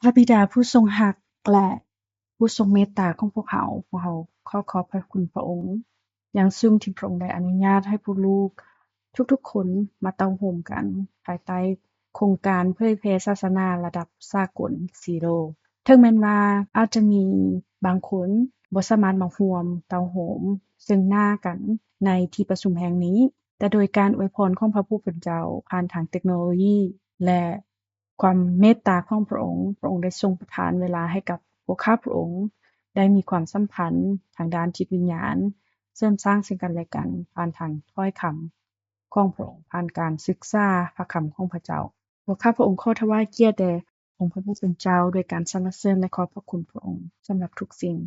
ພະບິດາຜູ້ຊົງຮັກ ແລະ ຜູ້ຊົງເມດຕາຂອງພວກເຮົາ, ພວກເຮົາຂໍຂອບພະຄຸນພະອົງຢ່າງສູງທີ່ພະອົງໄດ້ອະນຸຍາດໃຫ້ພວກລູກທຸກໆຄົນມາເຕົ້າໂຮມກັນພາຍໃຕ້ໂຄງການເຜີຍແຜ່ສາສະໜາລະດັບສາກົນຊີໂຣ. ເຖິງແມ່ນວ່າອາດຈະມີບາງຄົນບໍ່ສາມາດມາຮ່ວມເຕົ້າໂຮມເຊິ່ງໜ້າກັນໃນທີ່ປະຊຸມແຫ່ງນີ້, ແຕ່ໂດຍການອວຍພອນຂອງພະຜູ້ເປັນເຈົ້າຜ່ານທາງເຕັກໂນໂລຢີ ແລະ ຄວາມເມດຕາຂອງພະອົງ, ພະອົງໄດ້ຊົງປະທານເວລາໃຫ້ກັບພວກຂ້າພະອົງໄດ້ມີຄວາມສຳພັນທາງດ້ານຈິດວິນຍານ, ເສີມສ້າງເຊິ່ງກັນແລະກັນຜ່ານທາງຖ້ອຍຄຳຂອງພະອົງ, ຜ່ານການສຶກສາພະຄຳຂອງພະເຈົ້າ. ພວກຂ້າພະອົງຂໍຖວາຍກຽດແດ່ອົງພະຜູ້ເປັນເຈົ້າດ້ວຍການສັນລະເສີນ ແລະ ຂອບພະຄຸນພະອົງສຳລັບທຸກສິ່ງ.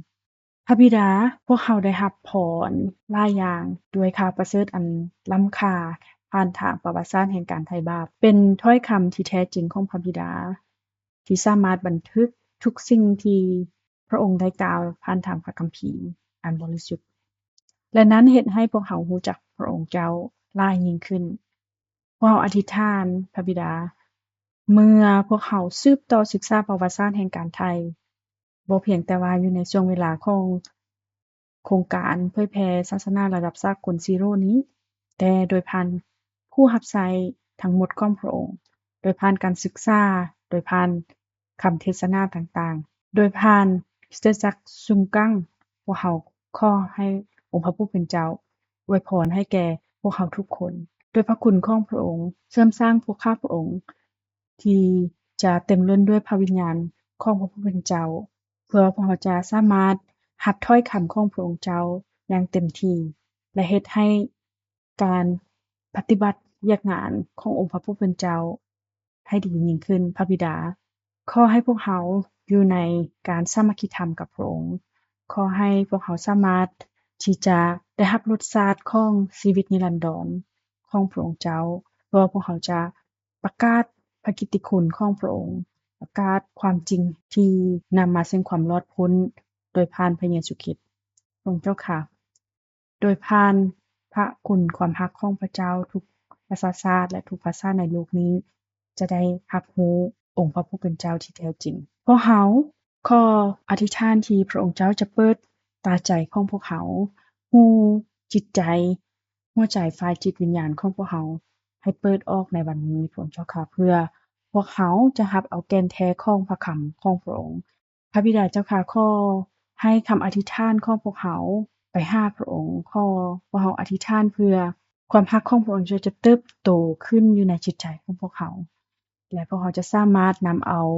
ພະບິດາ, ພວກເຮົາໄດ້ຮັບພອນຫຼາຍຢ່າງດ້ວຍຂ່າວປະເສີດອັນລ້ຳຄ່າຜ່ານທາງປະຫວັດສາດແຫ່ງການໄຖ່ບາບ. ເປັນຖ້ອຍຄຳທີ່ແທ້ຈິງຂອງພະບິດາ ທີ່ສາມາດບັນທຶກທຸກສິ່ງທີ່ພະອົງໄດ້ກ່າວຜ່ານທາງພະຄຳພີອັນບໍລິສຸດ ແລະ ນັ້ນເຮັດໃຫ້ພວກເຮົາຮູ້ຈັກພະອົງເຈົ້າຫຼາຍຍິ່ງຂຶ້ນ. ພວກເຮົາອະທິດຖານ, ພະບິດາ, ເມື່ອພວກເຮົາສືບຕໍ່ສຶກສາປະຫວັດສາດແຫ່ງການໄຖ່ ບໍ່ພຽງແຕ່ວ່າຢູ່ໃນຊ່ວງເວລາຂອງໂຄງການເຜີຍແຜ່ສາສະໜາລະດັບສາກົນຊີໂຣນີ້, ແຕ່ໂດຍຜ່ານຜູ້ຮັບໃຊ້ທັງໝົດຂອງພະອົງ, ໂດຍຜ່ານການສຶກສາ, ໂດຍຜ່ານຄຳເທດສະໜາຕ່າງໆ, ໂດຍຜ່ານຄຣິສຕະຈັກຊຸງກັງ, ພວກເຮົາຂໍໃຫ້ອົງພະຜູ້ເປັນເຈົ້າອວຍພອນໃຫ້ແກ່ພວກເຮົາທຸກຄົນ ດ້ວຍພະຄຸນຂອງພະອົງ, ເສີມສ້າງພວກຂ້າພະອົງ ທີ່ຈະເຕັມລົ້ນດ້ວຍພະວິນຍານຂອງພະຜູ້ເປັນເຈົ້າ, ເພື່ອພວກເຮົາຈະສາມາດຮັບຖ້ອຍຄຳຂອງພະອົງເຈົ້າຢ່າງເຕັມທີ່ ແລະ ເຮັດໃຫ້ການປະຕິບັດວຽກງານຂອງອົງພະຜູ້ເປັນເຈົ້າໃຫ້ດີຍິ່ງຂຶ້ນ. ພະບິດາ, ຂໍໃຫ້ພວກເຮົາຢູ່ໃນການສາມັກຄີທຳກັບພະອົງ. ຂໍໃຫ້ພວກເຮົາສາມາດທີ່ຈະໄດ້ຮັບລົດຊາດຂອງຊີວິດນິລັນດອນຂອງພະອົງເຈົ້າ, ເພື່ອພວກເຮົາຈະ ປະກາດພະກິດຕິຄຸນຂອງພະອົງ, ປະກາດຄວາມຈິງທີ່ນຳມາເຊິ່ງຄວາມລອດພົ້ນໂດຍຜ່ານພະເຢຊູຄຣິດ. ພະອົງເຈົ້າຂ້າ, ໂດຍຜ່ານພະຄຸນຄວາມຮັກຂອງພະເຈົ້າ, ທຸກປະຊາຊາດ ແລະ ທຸກພາສາໃນໂລກນີ້ຈະໄດ້ຮັບຮູ້ອົງພະຜູ້ເປັນເຈົ້າທີ່ແທ້ຈິງ. ພວກເຮົາ ຂໍອະທິດຖານທີ່ພະອົງເຈົ້າຈະເປີດຕາໃຈຂອງພວກເຮົາ, ຮູຈິດໃຈ, ຫົວໃຈ, ຝ່າຍຈິດວິນຍານຂອງພວກເຮົາໃຫ້ເປີດອອກໃນວັນນີ້, ພະອົງເຈົ້າຂ້າ, ເພື່ອພວກເຮົາຈະຮັບເອົາແກ່ນແທ້ຂອງພະຄຳຂອງພະອົງ. ພະບິດາເຈົ້າຂ້າ, ຂໍໃຫ້ຄຳອະທິດຖານຂອງພວກເຮົາໄປຫາພະອົງ, ຂໍພວກເຮົາອະທິດຖານເພື່ອຄວາມຮັກຂອງພະອົງເຈົ້າຈະເຕີບໂຕຂຶ້ນຢູ່ໃນຈິດໃຈຂອງພວກເຮົາ. ແລະ ພວກເຮົາຈະສາມາດນຳເອົາ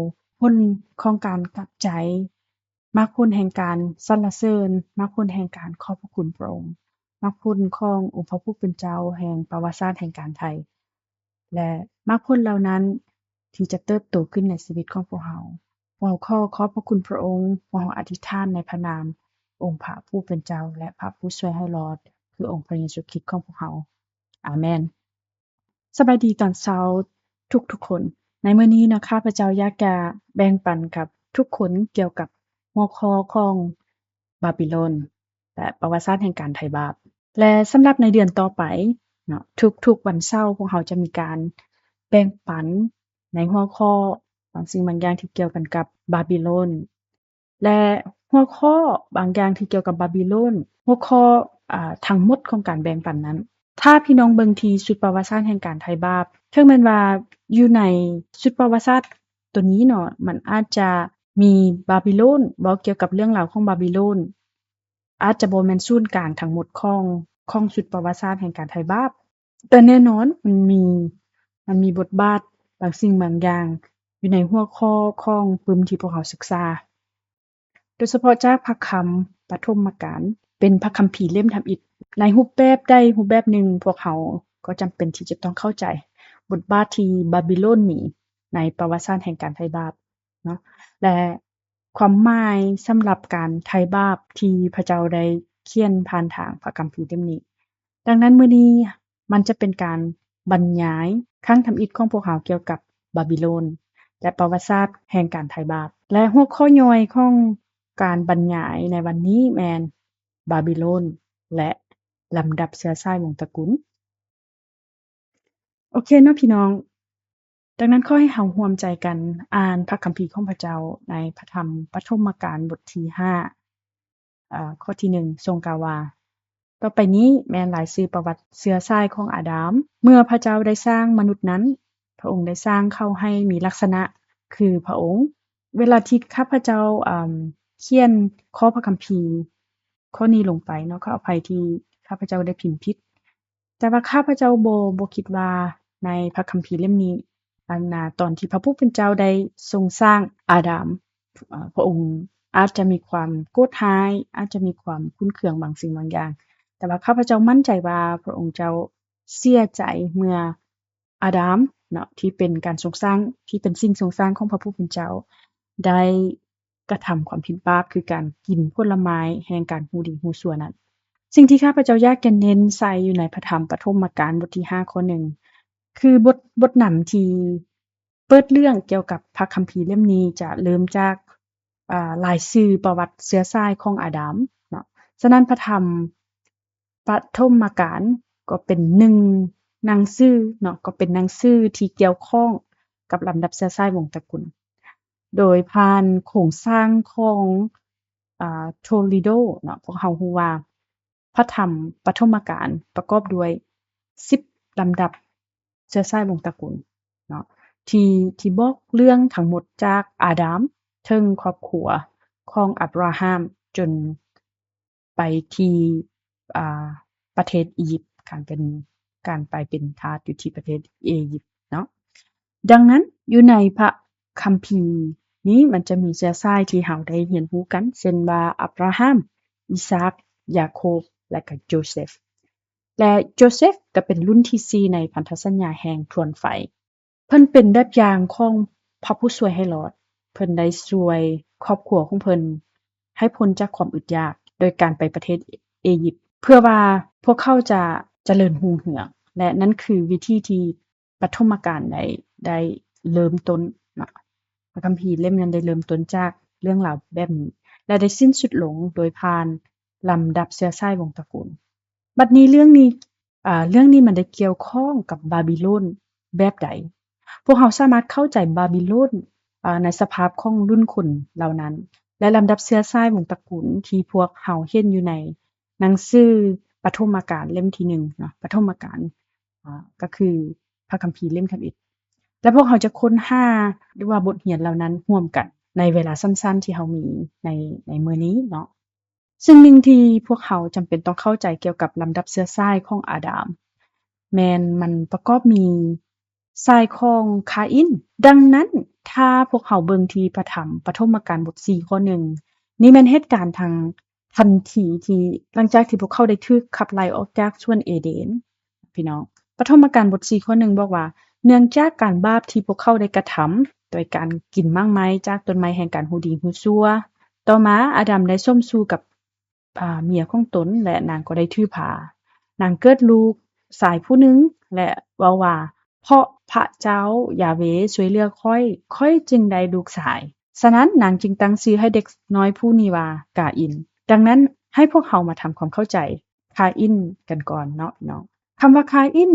ຜົນຂອງການກັບໃຈ, ໝາກຜົນແຫ່ງການສັນລະເສີນ, ໝາກຜົນແຫ່ງການຂອບພະຄຸນພະອົງ, ໝາກຜົນຂອງອົງພະຜູ້ເປັນເຈົ້າແຫ່ງປະຫວັດສາດແຫ່ງການໄຖ່ ແລະ ໝາກຜົນເຫຼົ່ານັ້ນທີ່ຈະເຕີບໂຕຂຶ້ນໃນຊີວິດຂອງພວກເຮົາ. ພວກເຮົາຂໍຂອບພະຄຸນພະອົງ, ພວກເຮົາອະທິດຖານໃນພະນາມອົງພະຜູ້ເປັນເຈົ້າ ແລະ ພະຜູ້ຊ່ວຍໃຫ້ລອດ ຄືອົງພະເຢຊູຄຣິດຂອງພວກເຮົາ. ອາເມນ. ສະບາຍດີຕອນເຊົ້າທຸກໆຄົນ. ໃນມື້ນີ້ເນາະ ຂ້າພະເຈົ້າຢາກຈະແບ່ງປັນກັບທຸກຄົນກ່ຽວກັບຫົວຂໍ້ຂອງບາບິໂລນ ແລະ ປະຫວັດສາດແຫ່ງການໄຖ່ບາບ. ແລະ ສຳລັບໃນເດືອນຕໍ່ໄປເນາະ ທຸກໆວັນເສົາ ພວກເຮົາຈະມີການແບ່ງປັນໃນຫົວຂໍ້ບາງສິ່ງບາງຢ່າງທີ່ກ່ຽວກັນກັບບາບິໂລນ. ແລະ ຫົວຂໍ້ບາງຢ່າງທີ່ກ່ຽວກັບບາບິໂລນ, ຫົວຂໍ້ ອາ ທັງໝົດຂອງການແບ່ງປັນນັ້ນ, ຖ້າພີ່ນ້ອງເບິ່ງທີ່ຊຸດປະຫວັດສາດແຫ່ງການໄຖ່ບາບ, ເຖິງແມ່ນວ່າຢູ່ໃນຊຸດປະຫວັດສາດໂຕນີ້ເນາະ, ມັນອາດຈະມີບາບິໂລນ, ເວົ້າກ່ຽວກັບເລື່ອງລາວຂອງບາບິໂລນ, ອາດຈະບໍ່ແມ່ນສູນກາງທັງໝົດຂອງ, ຂອງຊຸດປະຫວັດສາດແຫ່ງການໄຖ່ບາບ, ແຕ່ແນ່ນອນມັນມີ, ມັນມີບົດບາດບາງສິ່ງບາງຢ່າງຢູ່ໃນຫົວຂໍ້ຂອງປຶ້ມທີ່ພວກເຮົາສຶກສາ, ໂດຍສະເພາະຈາກພະຄຳປະຖົມມະການ, ເປັນພະຄຳພີເຫຼັ້ມທຳອິດ. ໃນຮູບແບບໃດຮູບແບບໜຶ່ງ, ພວກເຮົາກໍຈຳເປັນທີ່ຈະຕ້ອງເຂົ້າໃຈບົດບາດທີ່ບາບິໂລນມີໃນປະຫວັດສາດແຫ່ງການໄຖ່ບາບເນາະ ແລະ ຄວາມໝາຍສຳລັບການໄຖ່ບາບທີ່ພະເຈົ້າໄດ້ຂຽນຜ່ານທາງພະຄຳພີເຫຼັ້ມນີ້. ດັ່ງນັ້ນ ມື້ນີ້ມັນຈະເປັນການບັນຍາຍຄັ້ງທຳອິດຂອງພວກເຮົາກ່ຽວກັບບາບິໂລນ ແລະ ປະຫວັດສາດແຫ່ງການໄຖ່ບາບ ແລະ ຫົວຂໍ້ຍ່ອຍຂອງການບັນຍາຍໃນວັນນີ້ແມ່ນບາບິໂລນ ແລະ ລຳດັບເຊື້ອສາຍວົງຕະກຸນ. ໂອເຄເນາະພີ່ນ້ອງ, ດັ່ງນັ້ນ ຂໍໃຫ້ເຮົາຮ່ວມໃຈກັນອ່ານພະຄຳພີຂອງພະເຈົ້າໃນພະທຳປະຖົມມະການບົດທີຫ້າ ເອີ ຂໍ້ທີໜຶ່ງ ຊົງກ່າວວ່າ, ຕໍ່ໄປນີ້ແມ່ນລາຍຊື່ປະຫວັດເຊື້ອສາຍຂອງອາດາມ. ເມື່ອພະເຈົ້າໄດ້ສ້າງມະນຸດນັ້ນ, ພະອົງໄດ້ສ້າງເຂົາໃຫ້ມີລັກສະນະຄືພະອົງ. ເວລາທີ່ຂ້າພະເຈົ້າ, ເອີມ, ຂຽນຂໍ້ພະຄຳພີ ຂໍ້ນີ້ລົງໄປເນາະ, ຂໍອະໄພທີ່ຂ້າພະເຈົ້າໄດ້ພິມຜິດ, ແຕ່ວ່າຂ້າພະເຈົ້າບໍ່, ບໍ່ຄິດວ່າໃນພະຄຳພີເຫຼັ້ມນີ້, ອັນນາ, ຕອນທີ່ພະຜູ້ເປັນເຈົ້າໄດ້ຊົງສ້າງອາດາມ, ເອີ, ພະອົງອາດຈະມີຄວາມໂກດຮ້າຍ, ອາດຈະມີຄວາມຂຸ້ນເຄືອງບາງສິ່ງບາງຢ່າງ, ແຕ່ວ່າຂ້າພະເຈົ້າໝັ້ນໃຈວ່າພະອົງເຈົ້າເສຍໃຈເມື່ອ ອາດາມເນາະ ທີ່ເປັນການຊົງສ້າງ, ທີ່ເປັນສິ່ງຊົງສ້າງຂອງພະຜູ້ເປັນເຈົ້າ ໄດ້ກະທຳຄວາມຜິດບາບ ຄືການກິນຜົນລະໄມ້ແຫ່ງການຮູ້ດີຮູ້ຊົ່ວນັ້ນ. ສິ່ງທີ່ຂ້າພະເຈົ້າຢາກຈະເນັ້ນໃສ່ຢູ່ໃນພະທຳປະຖົມມະການບົດທີຫ້າ ຂໍ້ໜຶ່ງ ຄືບົດ, ບົດນຳທີ່ເປີດເລື່ອງກ່ຽວກັບພະຄຳພີເຫຼັ້ມນີ້ ຈະເລີ່ມຈາກ ອາ ລາຍຊື່ປະຫວັດເຊື້ອສາຍຂອງອາດາມເນາະ. ສະນັ້ນ ພະທຳປະຖົມມະການກໍເປັນໜຶ່ງໜັງສືເນາະ, ກໍເປັນໜັງສືທີ່ກ່ຽວຂ້ອງກັບລຳດັບເຊື້ອສາຍວົງຕະກຸນ ໂດຍຜ່ານໂຄງສ້າງຂອງ ອາ ໂທລີໂດເນາະ. ພວກເຮົາຮູ້ວ່າ ພະທຳປະຖົມມະການປະກອບດ້ວຍສິບລຳດັບເຊື້ອສາຍວົງຕະກຸນເນາະ ທີ່, ທີ່ບອກເລື່ອງທັງໝົດຈາກອາດາມ ເຖິງຄອບຄົວຂອງອັບຣາຮາມ ຈົນໄປທີ່, ອາ, ປະເທດອີຢິບ, ການເປັນ, ການໄປເປັນທາດຢູ່ທີ່ປະເທດເອຢິບເນາະ. ດັ່ງນັ້ນ ຢູ່ໃນພະຄຳພີນີ້ ມັນຈະມີເຊື້ອສາຍທີ່ເຮົາໄດ້ຮຽນຮູ້ກັນ ເຊັ່ນວ່າ ອັບຣາຮາມ, ອີສາກ, ຢາໂຄບ ແລະ ກະໂຈເຊັບ. ແລະ ໂຈເຊັບກໍເປັນລຸ້ນທີສີ່ໃນພັນທະສັນຍາແຫ່ງທວນໄຟ. ເພິ່ນເປັນແບບຢ່າງຂອງພະຜູ້ຊ່ວຍໃຫ້ລອດ. ເພິ່ນໄດ້ຊ່ວຍຄອບຄົວຂອງເພິ່ນໃຫ້ພົ້ນຈາກຄວາມອຶດຢາກ ໂດຍການໄປປະເທດເອຢິບ ເພື່ອວ່າພວກເຂົາຈະຈະເລີນຮຸ່ງເຮືອງ ແລະ ນັ້ນຄືວິທີທີ່ ປະຖົມມະການໄດ້, ໄດ້ເລີ່ມຕົ້ນເນາະ, ພະຄຳພີເຫຼັ້ມນັ້ນໄດ້ເລີ່ມຕົ້ນຈາກເລື່ອງລາວແບບນີ້ ແລະ ໄດ້ສິ້ນສຸດລົງໂດຍຜ່ານລຳດັບເຊື້ອສາຍວົງຕະກຸນ. ບັດນີ້ເລື່ອງນີ້, ອາ, ເລື່ອງນີ້ມັນໄດ້ກ່ຽວຂ້ອງກັບບາບິໂລນແບບໃດ? ພວກເຮົາສາມາດເຂົ້າໃຈບາບິໂລນ, ອາ, ໃນສະພາບຂອງລຸ້ນຄົນເຫຼົ່ານັ້ນ ແລະ ລຳດັບເຊື້ອສາຍວົງຕະກຸນທີ່ພວກເຮົາເຫັນຢູ່ໃນ ໜັງສືປະຖົມມະການເຫຼັ້ມທີໜຶ່ງເນາະ, ປະຖົມມະການ, ອາ, ກໍຄືພະຄຳພີເຫຼັ້ມທຳອິດ. ແລະ ພວກເຮົາຈະຄົ້ນຫາ ຫຼືວ່າບົດຮຽນເຫຼົ່ານັ້ນຮ່ວມກັນໃນເວລາສັ້ນໆທີ່ເຮົາມີໃນ, ໃນມື້ນີ້ເນາະ. ສິ່ງໜຶ່ງທີ່ພວກເຮົາຈຳເປັນຕ້ອງເຂົ້າໃຈກ່ຽວກັບລຳດັບເຊື້ອສາຍຂອງອາດາມ ແມ່ນມັນປະກອບມີ ສາຍຂອງຄາອິນ. ດັ່ງນັ້ນ ຖ້າພວກເຮົາເບິ່ງທີ່ພະທຳປະຖົມມະການບົດສີ່ ຂໍ້ໜຶ່ງ ນີ້ແມ່ນເຫດການທັງທັນທີທີ່ ຫຼັງຈາກທີ່ພວກເຂົາໄດ້ຖືກຂັບໄລ່ອອກຈາກສວນເອເດນ ພີ່ນ້ອງ. ປະຖົມມະການບົດສີ່ ຂໍ້ໜຶ່ງ ບອກວ່າ ເນື່ອງຈາກການບາບທີ່ພວກເຂົາໄດ້ກະທຳ ໂດຍການກິນໝາກໄມ້ຈາກຕົ້ນໄມ້ແຫ່ງການຮູ້ດີຮູ້ຊົ່ວ, ຕໍ່ມາອາດາມໄດ້ສົມສູ່ກັບ ອາ ເມຍຂອງຕົນ ແລະ ນາງກໍໄດ້ຖືພາ. ນາງເກີດລູກຊາຍຜູ້ໜຶ່ງ ແລະ ເວົ້າວ່າ ເພາະພະເຈົ້າຢາເວຊ່ວຍເຫຼືອຂ້ອຍ, ຂ້ອຍຈຶ່ງໄດ້ລູກຊາຍ. ສະນັ້ນ ນາງຈຶ່ງຕັ້ງຊື່ໃຫ້ເດັກນ້ອຍຜູ້ນີ້ວ່າ ກາອິນ. ດັ່ງນັ້ນ ໃຫ້ພວກເຮົາມາທຳຄວາມເຂົ້າໃຈ ຄາອິນ ກັນກ່ອນເນາະ ພີ່ນ້ອງ. ຄຳວ່າຄາອິນ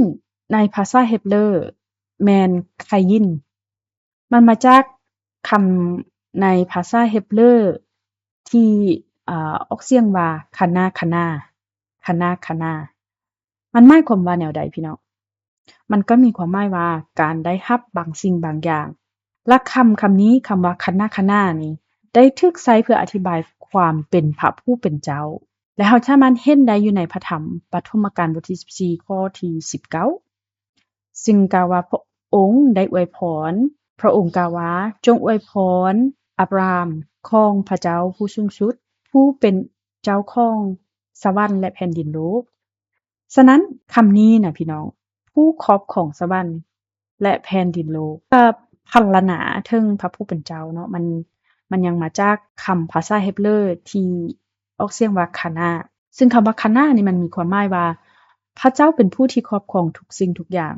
ໃນພາສາເຮັບເລີ ແມ່ນໄຄຢິນ. ມັນມາຈາກຄຳໃນພາສາເຮັບເລີທີ່ ເອີ ອອກສຽງວ່າ ຄານາຄານາ, ຄານາຄານາ. ມັນໝາຍຄວາມວ່າແນວໃດ ພີ່ນ້ອງ? ມັນກໍມີຄວາມໝາຍວ່າ ການໄດ້ຮັບບາງສິ່ງບາງຢ່າງ. ຫຼັກຄຳຄຳນີ້, ຄຳວ່າ ຄານາຄານາ ນີ້ ໄດ້ຖືກໃຊ້ເພື່ອອະທິບາຍຄວາມເປັນພະຜູ້ເປັນເຈົ້າ ແລະ ເຮົາສາມາດເຫັນໄດ້ຢູ່ໃນພະທຳປະຖົມມະການ ບົດທີສິບສີ່ ຂໍ້ທີສິບເກົ້າ ຊຶ່ງກ່າວວ່າ ພະອົງໄດ້ອວຍພອນ, ພະອົງກ່າວວ່າ ຈົ່ງອວຍພອນອາບຣາຮາມຂອງພະເຈົ້າຜູ້ສູງສຸດ, ຜູ້ເປັນເຈົ້າຂອງສະຫວັນ ແລະ ແຜ່ນດິນໂລກ. ສະນັ້ນ ຄຳນີ້ນະ ພີ່ນ້ອງ, ຜູ້ຄອບຄອງສະຫວັນ ແລະ ແຜ່ນດິນໂລກ ກໍພັນລະນາເຖິງພະຜູ້ເປັນເຈົ້າເນາະ, ມັນ, ມັນຍັງມາຈາກຄຳພາສາເຮັບເລີທີ່ອອກສຽງວ່າ ຄານາ, ຊຶ່ງຄຳວ່າ ຄານາ ນີ້ ມັນມີຄວາມໝາຍວ່າ ພະເຈົ້າເປັນຜູ້ທີ່ຄອບຄອງທຸກສິ່ງທຸກຢ່າງ,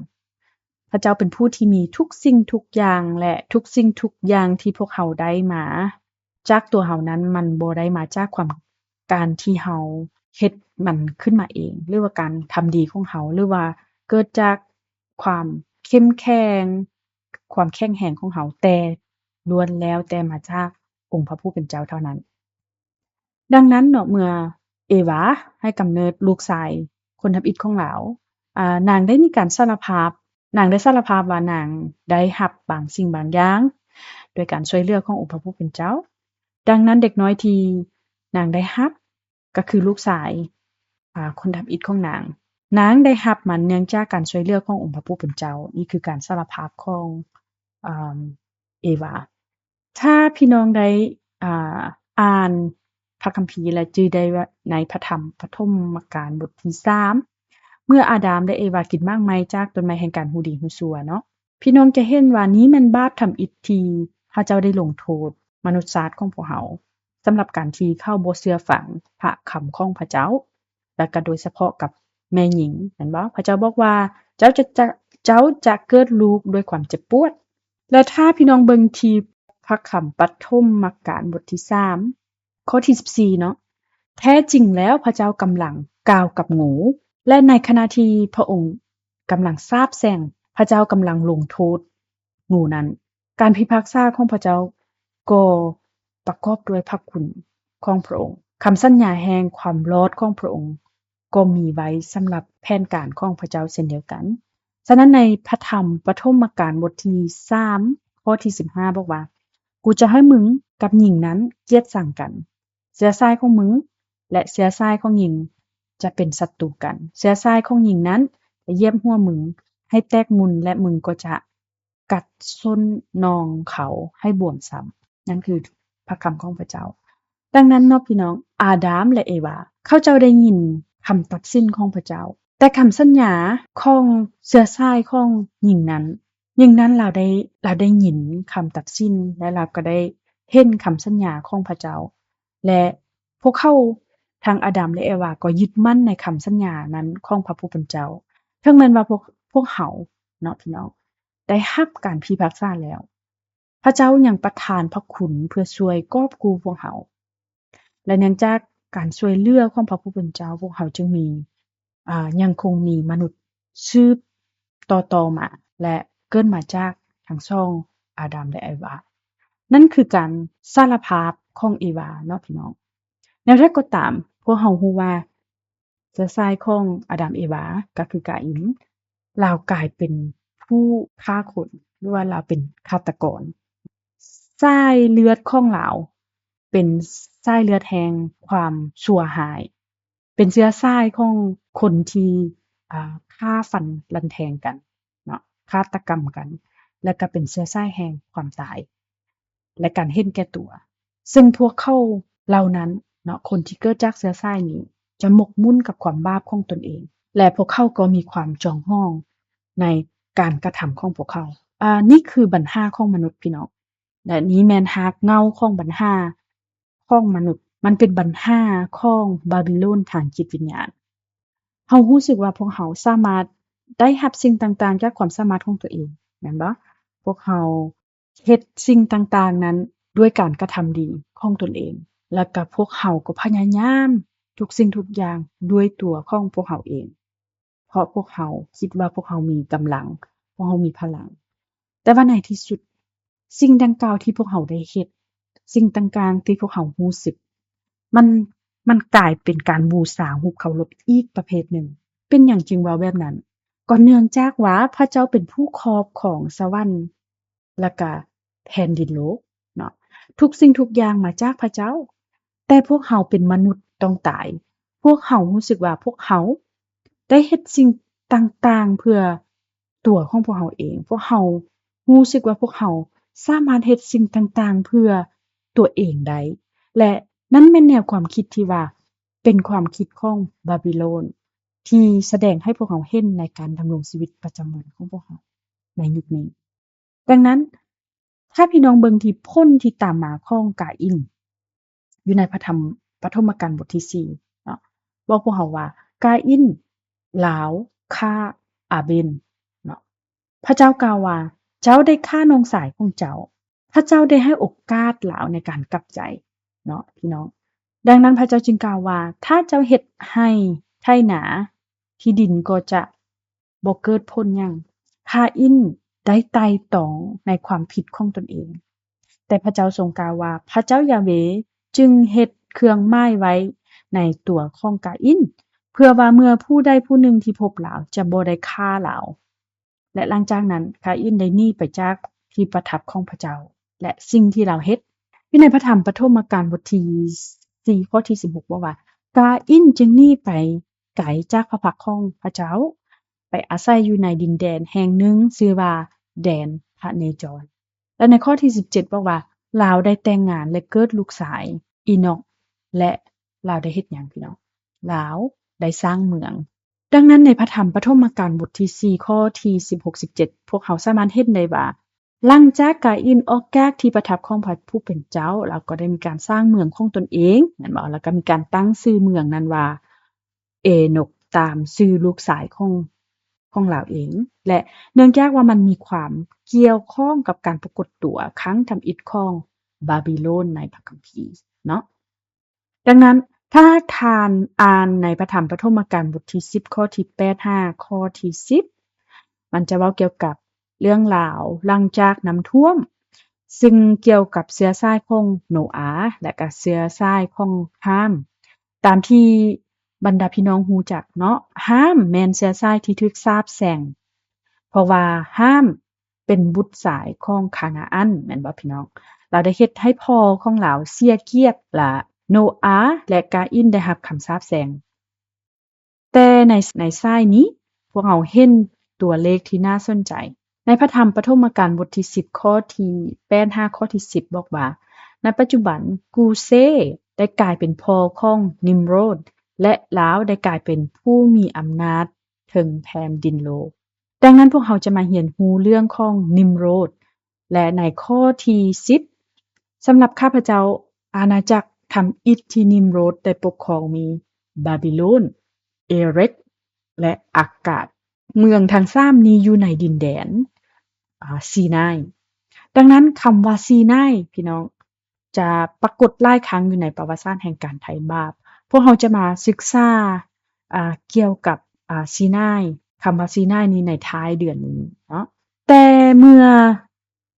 ພະເຈົ້າເປັນຜູ້ທີ່ມີທຸກສິ່ງທຸກຢ່າງ ແລະ ທຸກສິ່ງທຸກຢ່າງທີ່ພວກເຮົາໄດ້ມາ ຈາກຕົວເຮົານັ້ນ ມັນບໍ່ໄດ້ມາຈາກຄວາມ, ການທີ່ເຮົາເຮັດມັນຂຶ້ນມາເອງ ຫຼືວ່າການທຳດີຂອງເຮົາ ຫຼືວ່າເກີດຈາກຄວາມເຂັ້ມແຂງ, ຄວາມແຂງແຮງຂອງເຮົາ, ແຕ່ລ້ວນແລ້ວແຕ່ມາຈາກອົງພະຜູ້ເປັນເຈົ້າເທົ່ານັ້ນ. ດັ່ງນັ້ນເນາະ, ເມື່ອເອວາໃຫ້ກຳເນີດລູກຊາຍຄົນທຳອິດຂອງລາວ, ອາ, ນາງໄດ້ມີການສາລະພາບ, ນາງໄດ້ສາລະພາບວ່ານາງໄດ້ຮັບບາງສິ່ງບາງຢ່າງໂດຍການຊ່ວຍເຫຼືອຂອງອົງພະຜູ້ເປັນເຈົ້າ. ດັ່ງນັ້ນເດັກນ້ອຍທີ່ນາງໄດ້ຮັບ ກໍຄືລູກຊາຍ, ອາ, ຄົນທຳອິດຂອງນາງ. ນາງໄດ້ຮັບມັນເນື່ອງຈາກການຊ່ວຍເຫຼືອຂອງອົງພະຜູ້ເປັນເຈົ້າ. ນີ້ຄືການສາລະພາບຂອງ, ອາ, ເອວາ. ຖ້າພີ່ນ້ອງໄດ້, ອາ, ອ່ານພະຄຳພີ ແລະ ຈື່ໄດ້ວ່າໃນພະທຳປະຖົມມະການບົດທີສາມ ເມື່ອອາດາມ ແລະ ເອວາກິນໝາກໄມ້ຈາກຕົ້ນໄມ້ແຫ່ງການຮູ້ດີຮູ້ຊົ່ວເນາະ, ພີ່ນ້ອງຈະເຫັນວ່ານີ້ແມ່ນບາບທຳອິດທີ່ພະເຈົ້າໄດ້ລົງໂທດມະນຸດຊາດຂອງພວກເຮົາ ສຳລັບການທີ່ເຂົາບໍ່ເຊື່ອຟັງພະຄຳຂອງພະເຈົ້າ, ແລະ ກໍໂດຍສະເພາະກັບແມ່ຍິງ, ແມ່ນບໍ່? ພະເຈົ້າບອກວ່າ ເຈົ້າຈະ, ຈະ, ເຈົ້າຈະເກີດລູກດ້ວຍຄວາມເຈັບປວດ. ແລະ ຖ້າພີ່ນ້ອງເບິ່ງທີ່ພະຄຳປະຖົມມະການບົດທີສາມ ຂໍ້ທີສິບສີ່ເນາະ, ແທ້ຈິງແລ້ວພະເຈົ້າກຳລັງກ່າວກັບງູ ແລະ ໃນຂະນະທີ່ພະອົງກຳລັງສາບແຊ່ງ, ພະເຈົ້າກຳລັງລົງໂທດງູນັ້ນ, ການພິພາກສາຂອງພະເຈົ້າກໍປະກອບດ້ວຍພະຄຸນຂອງພະອົງ. ຄຳສັນຍາແຫ່ງຄວາມລອດຂອງພະອົງ ກໍມີໄວ້ສຳລັບແຜນການຂອງພະເຈົ້າເຊັ່ນດຽວກັນ. ສະນັ້ນໃນພະທຳປະຖົມມະການບົດທີສາມ ຂໍ້ທີສິບຫ້າ ບອກວ່າ, ກູຈະໃຫ້ມຶງກັບຍິງນັ້ນກຽດຊັງກັນ, ເຊື້ອສາຍຂອງມຶງ ແລະ ເຊື້ອສາຍຂອງຍິງຈະເປັນສັດຕູກັນ, ເຊື້ອສາຍຂອງຍິງນັ້ນຈະຢຽບຫົວມຶງໃຫ້ແຕກມຸ່ນ ແລະ ມຶງກໍຈະ ກັດສົ້ນນອງເຂົາໃຫ້ບວມຊ້ຳ. ນັ້ນຄືພະຄຳຂອງພະເຈົ້າ. ດັ່ງນັ້ນເນາະ ພີ່ນ້ອງ, ອາດາມ ແລະ ເອວາ ເຂົາເຈົ້າໄດ້ຍິນຄຳຕັດສິນຂອງພະເຈົ້າ, ແຕ່ຄຳສັນຍາຂອງເຊື້ອສາຍຂອງຍິງນັ້ນ, ຍິງນັ້ນລາວໄດ້, ລາວໄດ້ຍິນຄຳຕັດສິນ ແລະ ລາວກໍໄດ້ເຫັນຄຳສັນຍາຂອງພະເຈົ້າ. ແລະ ພວກເຂົາ, ທັງອາດາມ ແລະ ເອວາ ກໍຍຶດໝັ້ນໃນຄຳສັນຍານັ້ນຂອງພະຜູ້ເປັນເຈົ້າ. ເຖິງແມ່ນວ່າພວກ, ພວກເຮົາເນາະ ພີ່ນ້ອງ, ໄດ້ຮັບການພິພາກສາແລ້ວ, ພະເຈົ້າຍັງປະທານພະຄຸນເພື່ອຊ່ວຍກອບກູ້ພວກເຮົາ ແລະ ເນື່ອງຈາກການຊ່ວຍເຫຼືອຂອງພະຜູ້ເປັນເຈົ້າ, ພວກເຮົາຈຶ່ງມີ, ອາ, ຍັງຄົງມີມະນຸດສືບຕໍ່ໆມາ ແລະ ເກີດມາຈາກທັງສອງອາດາມ ແລະ ເອວາ. ນັ້ນຄືການສາລະພາບຂອງເອວາເນາະ ພີ່ນ້ອງ. ແນວໃດກໍຕາມ, ພວກເຮົາຮູ້ວ່າ ເຊື້ອສາຍຂອງອາດາມເອວາ ກໍຄືກາອິນ, ລາວກາຍເປັນຜູ້ຂ້າຄົນ ຫຼືວ່າລາວເປັນຄາດຕະກອນ. ສາຍເລືອດຂອງລາວເປັນສາຍເລືອດແຫ່ງຄວາມຊົ່ວຮ້າຍ, ເປັນເຊື້ອສາຍຂອງຄົນທີ່, ອາ, ຂ້າຟັນລັນແທງກັນເນາະ, ຄາດຕະກຳກັນ, ແລະ ກໍເປັນເຊື້ອສາຍແຫ່ງຄວາມຕາຍ ແລະ ການເຫັນແກ່ຕົວ. ເຊິ່ງພວກເຂົາເຫຼົ່ານັ້ນເນາະ, ຄົນທີ່ເກີດຈາກເຊື້ອສາຍນີ້ ຈະໝົກໝຸ່ນກັບຄວາມບາບຂອງຕົນເອງ ແລະ ພວກເຂົາກໍມີຄວາມຈອງຫອງໃນການກະທຳຂອງພວກເຂົາ. ອາ, ນີ້ຄືບັນຫາຂອງມະນຸດ, ພີ່ນ້ອງ, ແລະ ນີ້ແມ່ນຮາກເຫງົ້າຂອງບັນຫາຂອງມະນຸດ. ມັນເປັນບັນຫາຂອງບາບິໂລນທາງຈິດວິນຍານ. ເຮົາຮູ້ສຶກວ່າພວກເຮົາສາມາດໄດ້ຮັບສິ່ງຕ່າງໆຈາກຄວາມສາມາດຂອງຕົວເອງ, ແມ່ນບໍ່? ພວກເຮົາ ເຮັດສິ່ງຕ່າງໆນັ້ນດ້ວຍການກະທຳດີຂອງຕົນເອງ, ແລ້ວກະພວກເຮົາກໍພະຍາຍາມທຸກສິ່ງທຸກຢ່າງດ້ວຍຕົວຂອງພວກເຮົາເອງ, ເພາະພວກເຮົາຄິດວ່າພວກເຮົາມີກຳລັງ, ພວກເຮົາມີພະລັງ. ແຕ່ວ່າໃນທີ່ສຸດ, ສິ່ງດັ່ງກ່າວທີ່ພວກເຮົາໄດ້ເຮັດ, ສິ່ງຕ່າງໆທີ່ພວກເຮົາຮູ້ສຶກ, ມັນ, ມັນກາຍເປັນການບູຊາຮູບເຄົາລົບອີກປະເພດໜຶ່ງ. ເປັນຫຍັງຈຶ່ງເວົ້າແບບນັ້ນ? ກໍເນື່ອງຈາກວ່າພະເຈົ້າເປັນຜູ້ຄອບຄອງສະຫວັນ ແລ້ວກະແຜ່ນດິນໂລກເນາະ. ທຸກສິ່ງທຸກຢ່າງມາຈາກພະເຈົ້າ, ແຕ່ພວກເຮົາເປັນມະນຸດຕ້ອງຕາຍ. ພວກເຮົາຮູ້ສຶກວ່າພວກເຮົາໄດ້ເຮັດສິ່ງຕ່າງໆເພື່ອຕົວຂອງພວກເຮົາເອງ. ພວກເຮົາຮູ້ສຶກວ່າພວກເຮົາສາມາດເຮັດສິ່ງຕ່າງໆເພື່ອຕົວເອງໄດ້ ແລະ ນັ້ນແມ່ນແນວຄວາມຄິດທີ່ວ່າເປັນຄວາມຄິດຂອງບາບິໂລນ ທີ່ສະແດງໃຫ້ພວກເຮົາເຫັນໃນການດຳລົງຊີວິດປະຈຳວັນຂອງພວກເຮົາໃນຍຸກນີ້. ດັ່ງນັ້ນ, ຖ້າພີ່ນ້ອງເບິ່ງທີ່ຜົນທີ່ຕາມມາຂອງກາອິນ ຢູ່ໃນພະທຳປະຖົມມະການບົດທີສີ່ເນາະ, ບອກພວກເຮົາວ່າກາອິນລາວຂ້າອາເບນເນາະ. ພະເຈົ້າກ່າວວ່າ, ເຈົ້າໄດ້ຂ້ານ້ອງຊາຍຂອງເຈົ້າ. ພະເຈົ້າໄດ້ໃຫ້ໂອກາດລາວໃນການກັບໃຈເນາະ ພີ່ນ້ອງ. ດັ່ງນັ້ນພະເຈົ້າຈຶ່ງກ່າວວ່າ, ຖ້າເຈົ້າເຮັດໄຮ່ໄຖນາ, ທີ່ດິນກໍຈະ ບໍ່ເກີດຜົນຫຍັງ. ຄາອິນ ໄດ້ໄຕ່ຕອງໃນຄວາມຜິດຂອງຕົນເອງ. ແຕ່ພະເຈົ້າຊົງກ່າວວ່າ, ພະເຈົ້າຢາເວຈຶ່ງເຮັດເຄື່ອງໝາຍໄວ້ໃນຕົວຂອງກາອິນ, ເພື່ອວ່າເມື່ອຜູ້ໃດຜູ້ໜຶ່ງທີ່ພົບລາວຈະບໍ່ໄດ້ຂ້າລາວ. ແລະ ຫຼັງຈາກນັ້ນ ກາອິນໄດ້ໜີໄປຈາກທີ່ປະທັບຂອງພະເຈົ້າ ແລະ ສິ່ງທີ່ລາວເຮັດ. ຢູ່ໃນພະທຳປະຖົມມະການບົດທີສີ່ ຂໍ້ທີສິບຫົກ ບອກວ່າ, ກາອິນຈຶ່ງໜີໄປໄກຈາກພະພັກຂອງພະເຈົ້າ, ໄປອາໄສຢູ່ໃນດິນແດນແຫ່ງໜຶ່ງຊື່ວ່າແດນພະເນຈອນ. ແລະ ໃນຂໍ້ທີສິບເຈັດ ບອກວ່າ ລາວໄດ້ແຕ່ງງານ ແລະ ເກີດລູກຊາຍ ອີນອກ ແລະ ລາວໄດ້ເຮັດຫຍັງ ພີ່ນ້ອງ? ລາວໄດ້ສ້າງເມືອງ. ດັ່ງນັ້ນ ໃນພະທຳປະຖົມມະການບົດທີສີ່ ຂໍ້ທີສິບຫົກ ສິບເຈັດ ພວກເຮົາສາມາດເຫັນໄດ້ວ່າ ຫຼັງຈາກກາອິນອອກຈາກທີ່ປະທັບຂອງພະຜູ້ເປັນເຈົ້າ, ລາວກໍໄດ້ມີການສ້າງເມືອງຂອງຕົນເອງ ແມ່ນບໍ່? ແລ້ວກໍມີການຕັ້ງຊື່ເມືອງນັ້ນວ່າ ເອນົກ ຕາມຊື່ລູກຊາຍຂອງ ຂອງລາວເອງ ແລະ ເນື່ອງຈາກວ່າມັນມີຄວາມກ່ຽວຂ້ອງກັບການປາກົດຕົວຄັ້ງທຳອິດຂອງບາບິໂລນໃນພະຄຳພີເນາະ. ດັ່ງນັ້ນ ຖ້າທ່ານອ່ານໃນພະທຳປະຖົມມະການບົດທີສິບ ຂໍ້ທີແປດ ຫາຂໍ້ທີສິບ ມັນຈະເວົ້າກ່ຽວກັບເລື່ອງລາວຫຼັງຈາກນ້ຳຖ້ວມ, ຊຶ່ງກ່ຽວກັບເຊື້ອສາຍຂອງໂນອາ ແລະ ກະເຊື້ອສາຍຂອງຮາມ. ຕາມທີ່ບັນດາພີ່ນ້ອງຮູ້ຈັກເນາະ, ຮາມແມ່ນເຊື້ອສາຍທີ່ຖືກສາບແຊ່ງ, ເພາະວ່າຮາມເປັນບຸດຊາຍຂອງຄານາອັນ ແມ່ນບໍ່ພີ່ນ້ອງ? ລາວໄດ້ເຮັດໃຫ້ພໍ່ຂອງລາວເສຍກຽດ, ລະໂນອາ ແລະ ກາອິນໄດ້ຮັບຄຳສາບແຊ່ງ. ແຕ່ໃນ ໃນສາຍນີ້ ພວກເຮົາເຫັນຕົວເລກທີ່ໜ້າສົນໃຈ. ໃນພະທຳປະຖົມມະການບົດທີສິບ ຂໍ້ທີແປດ ຫາຂໍ້ທີສິບ ບອກວ່າ ໃນປັດຈຸບັນ ກູເຊ ໄດ້ກາຍເປັນພໍ່ຂອງນິມໂຣດ ແລະ ລາວໄດ້ກາຍເປັນຜູ້ມີອຳນາດເທິງແຜ່ນດິນໂລກ. ດັ່ງນັ້ນ ພວກເຮົາຈະມາຮຽນຮູ້ເລື່ອງຂອງນິມໂຣດ ແລະ ໃນຂໍ້ທີສິບ ສຳລັບຂ້າພະເຈົ້າ, ອານາຈັກທຳອິດທີ່ນິມໂຣດໄດ້ປົກຄອງມີບາບິໂລນ, ເອເຣັກ ແລະ ອາກາດ. ເມືອງທັງສາມນີ້ຢູ່ໃນດິນແດນ ອາ ຊີນາຍ. ດັ່ງນັ້ນ ຄຳວ່າຊີນາຍ ພີ່ນ້ອງ ຈະປາກົດຫຼາຍຄັ້ງຢູ່ໃນປະຫວັດສາດແຫ່ງການໄຖ່ບາບ. ພວກເຮົາຈະມາສຶກສາ ອາ ກ່ຽວກັບ ອາ ຊີນາຍ, ຄຳວ່າຊີນາຍນີ້ໃນທ້າຍເດືອນນີ້ເນາະ. ແຕ່ເມື່ອ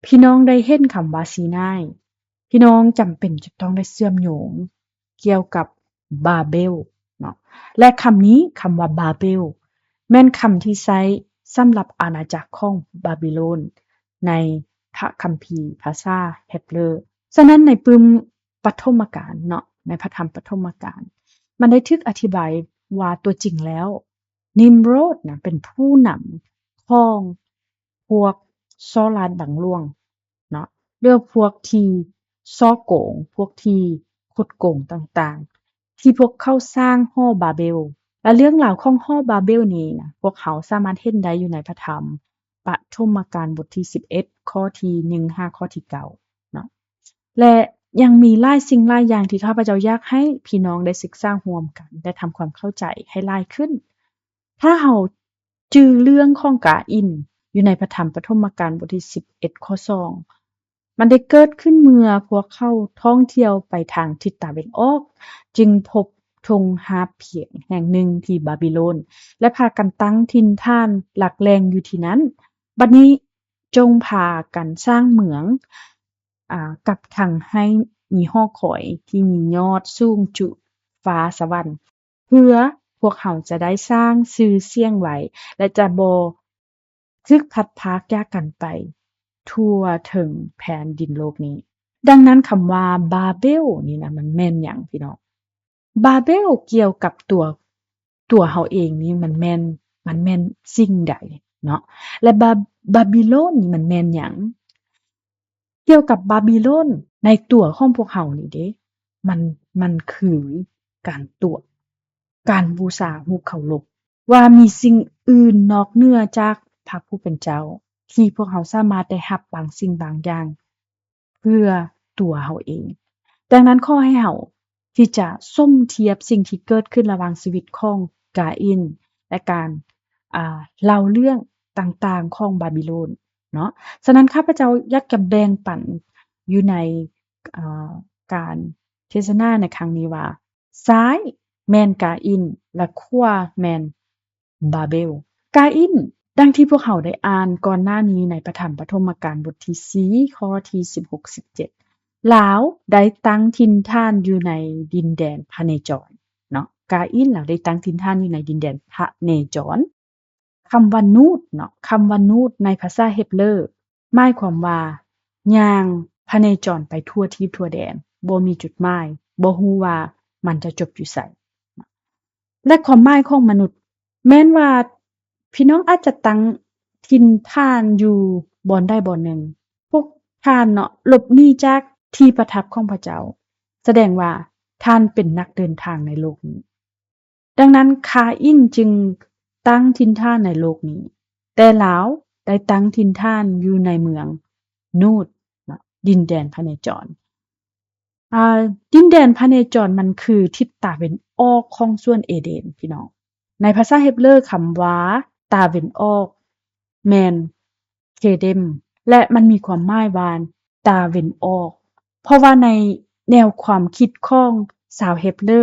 ພີ່ນ້ອງໄດ້ເຫັນຄຳວ່າຊີນາຍ, ພີ່ນ້ອງຈຳເປັນຈະຕ້ອງໄດ້ເຊື່ອມໂຍງກ່ຽວກັບບາເບວເນາະ ແລະ ຄຳນີ້, ຄຳວ່າບາເບວ ແມ່ນຄຳທີ່ໃຊ້ສຳລັບອານາຈັກຂອງບາບິໂລນໃນພະຄຳພີພາສາເຮັບເຣີ. ສະນັ້ນ ໃນປຶ້ມປະຖົມມະການເນາະ, ໃນພະທຳປະຖົມມະການ ມັນໄດ້ຖືກອະທິບາຍວ່າຕົວຈິງແລ້ວ ນິມໂຣດນະ ເປັນຜູ້ນຳຂອງພວກສໍ້ລາດບັງຫຼວງເນາະ ຫຼືພວກທີ່ສໍ້ໂກງ, ພວກທີ່ຄົດໂກງຕ່າງໆ ທີ່ພວກເຂົາສ້າງຫໍບາເບວ. ແລະ ເລື່ອງລາວຂອງຫໍບາເບວນີ້ນະ ພວກເຮົາສາມາດເຫັນໄດ້ຢູ່ໃນພະທຳປະຖົມມະການບົດທີສິບເອັດ ຂໍ້ທີໜຶ່ງ ຫາຂໍ້ທີເກົ້າເນາະ. ແລະ ຍັງມີຫຼາຍສິ່ງຫຼາຍຢ່າງທີ່ຂ້າພະເຈົ້າຢາກໃຫ້ພີ່ນ້ອງໄດ້ສຶກສາຮ່ວມກັນ ແລະ ທຳຄວາມເຂົ້າໃຈໃຫ້ຫຼາຍຂຶ້ນ. ຖ້າເຮົາຈື່ເລື່ອງຂອງກາອິນ ຢູ່ໃນພະທຳປະຖົມມະການບົດທີສິບເອັດ ຂໍ້ສອງ ມັນໄດ້ເກີດຂຶ້ນເມື່ອພວກເຂົາທ່ອງທ່ຽວໄປທາງທິດຕາເວັນອອກ, ຈຶ່ງພົບທົ່ງຮາບພຽງແຫ່ງໜຶ່ງທີ່ບາບິໂລນ ແລະ ພາກັນຕັ້ງຖິ່ນຖານຫຼັກແຫຼ່ງຢູ່ທີ່ນັ້ນ. ບັດນີ້ຈົ່ງພາກັນສ້າງເມືອງ, ອາ, ກັບທັງໃຫ້ມີຫໍຄອຍທີ່ມີຍອດສູງຈຸຟ້າສະຫວັນ. ເພື່ອພວກເຮົາຈະໄດ້ສ້າງຊື່ສຽງໄວ້ ແລະ ຈະບໍ່ຖືກພັດພາກຈາກກັນໄປທົ່ວເຖິງແຜ່ນດິນໂລກນີ້. ດັ່ງນັ້ນ ຄຳວ່າບາເບວນີ້ນະ ມັນແມ່ນຫຍັງ ພີ່ນ້ອງ? ບາເບວກ່ຽວກັບຕົວ, ຕົວເຮົາເອງນີ້ ມັນແມ່ນ, ມັນແມ່ນສິ່ງໃດເນາະ? ແລະ ບາ, ບາບິໂລນນີ້ມັນແມ່ນຫຍັງ? ກ່ຽວກັບບາບິໂລນໃນຕົວຂອງພວກເຮົານີ້ເດ້ ມັນ, ມັນຄືການຕົວະ, ການບູຊາຮູບເຄົາລົບ, ວ່າມີສິ່ງອື່ນນອກເໜືອຈາກພະຜູ້ເປັນເຈົ້າ ທີ່ພວກເຮົາສາມາດໄດ້ຮັບບາງສິ່ງບາງຢ່າງເພື່ອຕົວເຮົາເອງ. ດັ່ງນັ້ນ ຂໍໃຫ້ເຮົາ ທີ່ຈະສົມທຽບສິ່ງທີ່ເກີດຂຶ້ນລະຫວ່າງຊີວິດຂອງກາອິນ ແລະ ການ, ອາ, ເລົ່າເລື່ອງຕ່າງໆຂອງບາບິໂລນເນາະ. ສະນັ້ນ ຂ້າພະເຈົ້າຢາກຈະແບ່ງປັນຢູ່ໃນ, ອາ, ການເທດສະໜາໃນຄັ້ງນີ້ວ່າ ຊ້າຍແມ່ນກາອິນ ແລະ ຂວາແມ່ນ ບາເບວ. ກາອິນ ດັ່ງທີ່ພວກເຮົາໄດ້ອ່ານກ່ອນໜ້ານີ້ໃນພະທຳປະຖົມມະການບົດທີສີ່ ຂໍ້ທີສິບຫົກ ສິບເຈັດ ລາວໄດ້ຕັ້ງຖິ່ນຖານຢູ່ໃນດິນແດນພະເນຈອນເນາະ, ກາອິນລາວໄດ້ຕັ້ງຖິ່ນຖານຢູ່ໃນດິນແດນພະເນຈອນ. ຄຳວ່ານູດເນາະ, ຄຳວ່ານູດໃນພາສາເຮັບເຣີໝາຍຄວາມວ່າຍ່າງພະເນຈອນໄປທົ່ວທີບທົ່ວແດນ, ບໍ່ມີຈຸດໝາຍ, ບໍ່ຮູ້ວ່າມັນຈະຈົບຢູ່ໃສ. ແລະ ຄວາມໝາຍຂອງມະນຸດ ແມ່ນວ່າພີ່ນ້ອງອາດຈະຕັ້ງຖິ່ນຖານຢູ່ບ່ອນໃດບ່ອນໜຶ່ງ. ພວກທ່ານເນາະ ຫຼົບໜີຈາກທີ່ປະທັບຂອງພະເຈົ້າ, ສະແດງວ່າທ່ານເປັນນັກເດີນທາງໃນໂລກນີ້. ດັ່ງນັ້ນ ຄາອິນຈຶ່ງຕັ້ງຖິ່ນຖານໃນໂລກນີ້, ແຕ່ລາວໄດ້ຕັ້ງຖິ່ນຖານຢູ່ໃນເມືອງນູດເນາະ, ດິນແດນພະເນຈອນ. ອາ ດິນແດນພະເນຈອນມັນຄືທິດຕາເວັນອອກຂອງສວນເອເດນ, ພີ່ນ້ອງ. ໃນພາສາເຮັບເຣີ ຄຳວ່າຕາເວັນອອກແມ່ນເຄເດັມ ແລະ ມັນມີຄວາມໝາຍວ່າຕາເວັນອອກ, ເພາະວ່າໃນແນວຄວາມຄິດຂອງຊາວເຮັບເຣີ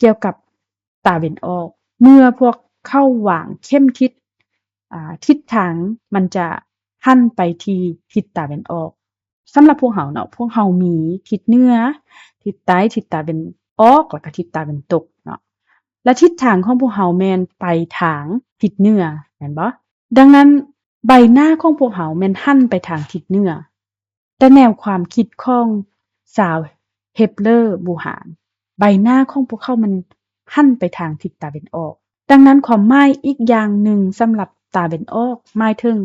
ກ່ຽວກັບຕາເວັນອອກ, ເມື່ອພວກເຂົາວາງເຂັມທິດ, ອາ, ທິດທາງມັນຈະຫັນໄປທີ່ທິດຕາເວັນອອກ. ສຳລັບພວກເຮົາເນາະ, ພວກເຮົາມີທິດເໜືອ, ທິດໃຕ້, ທິດຕາເວັນອອກ ແລ້ວກໍທິດຕາເວັນຕົກເນາະ, ແລະ ທິດທາງຂອງພວກເຮົາແມ່ນໄປທາງທິດເໜືອ, ແມ່ນບໍ່? ດັ່ງນັ້ນ ໃບໜ້າຂອງພວກເຮົາແມ່ນຫັນໄປທາງທິດເໜືອ. ແຕ່ແນວຄວາມຄິດຂອງຊາວເຮັບເຣີບູຮານ, ໃບໜ້າຂອງພວກເຂົາມັນຫັນໄປທາງທິດຕາເວັນອອກ. ດັ່ງນັ້ນ ຄວາມໝາຍອີກຢ່າງໜຶ່ງສຳລັບຕາເວັນອອກ ໝາຍເຖິງ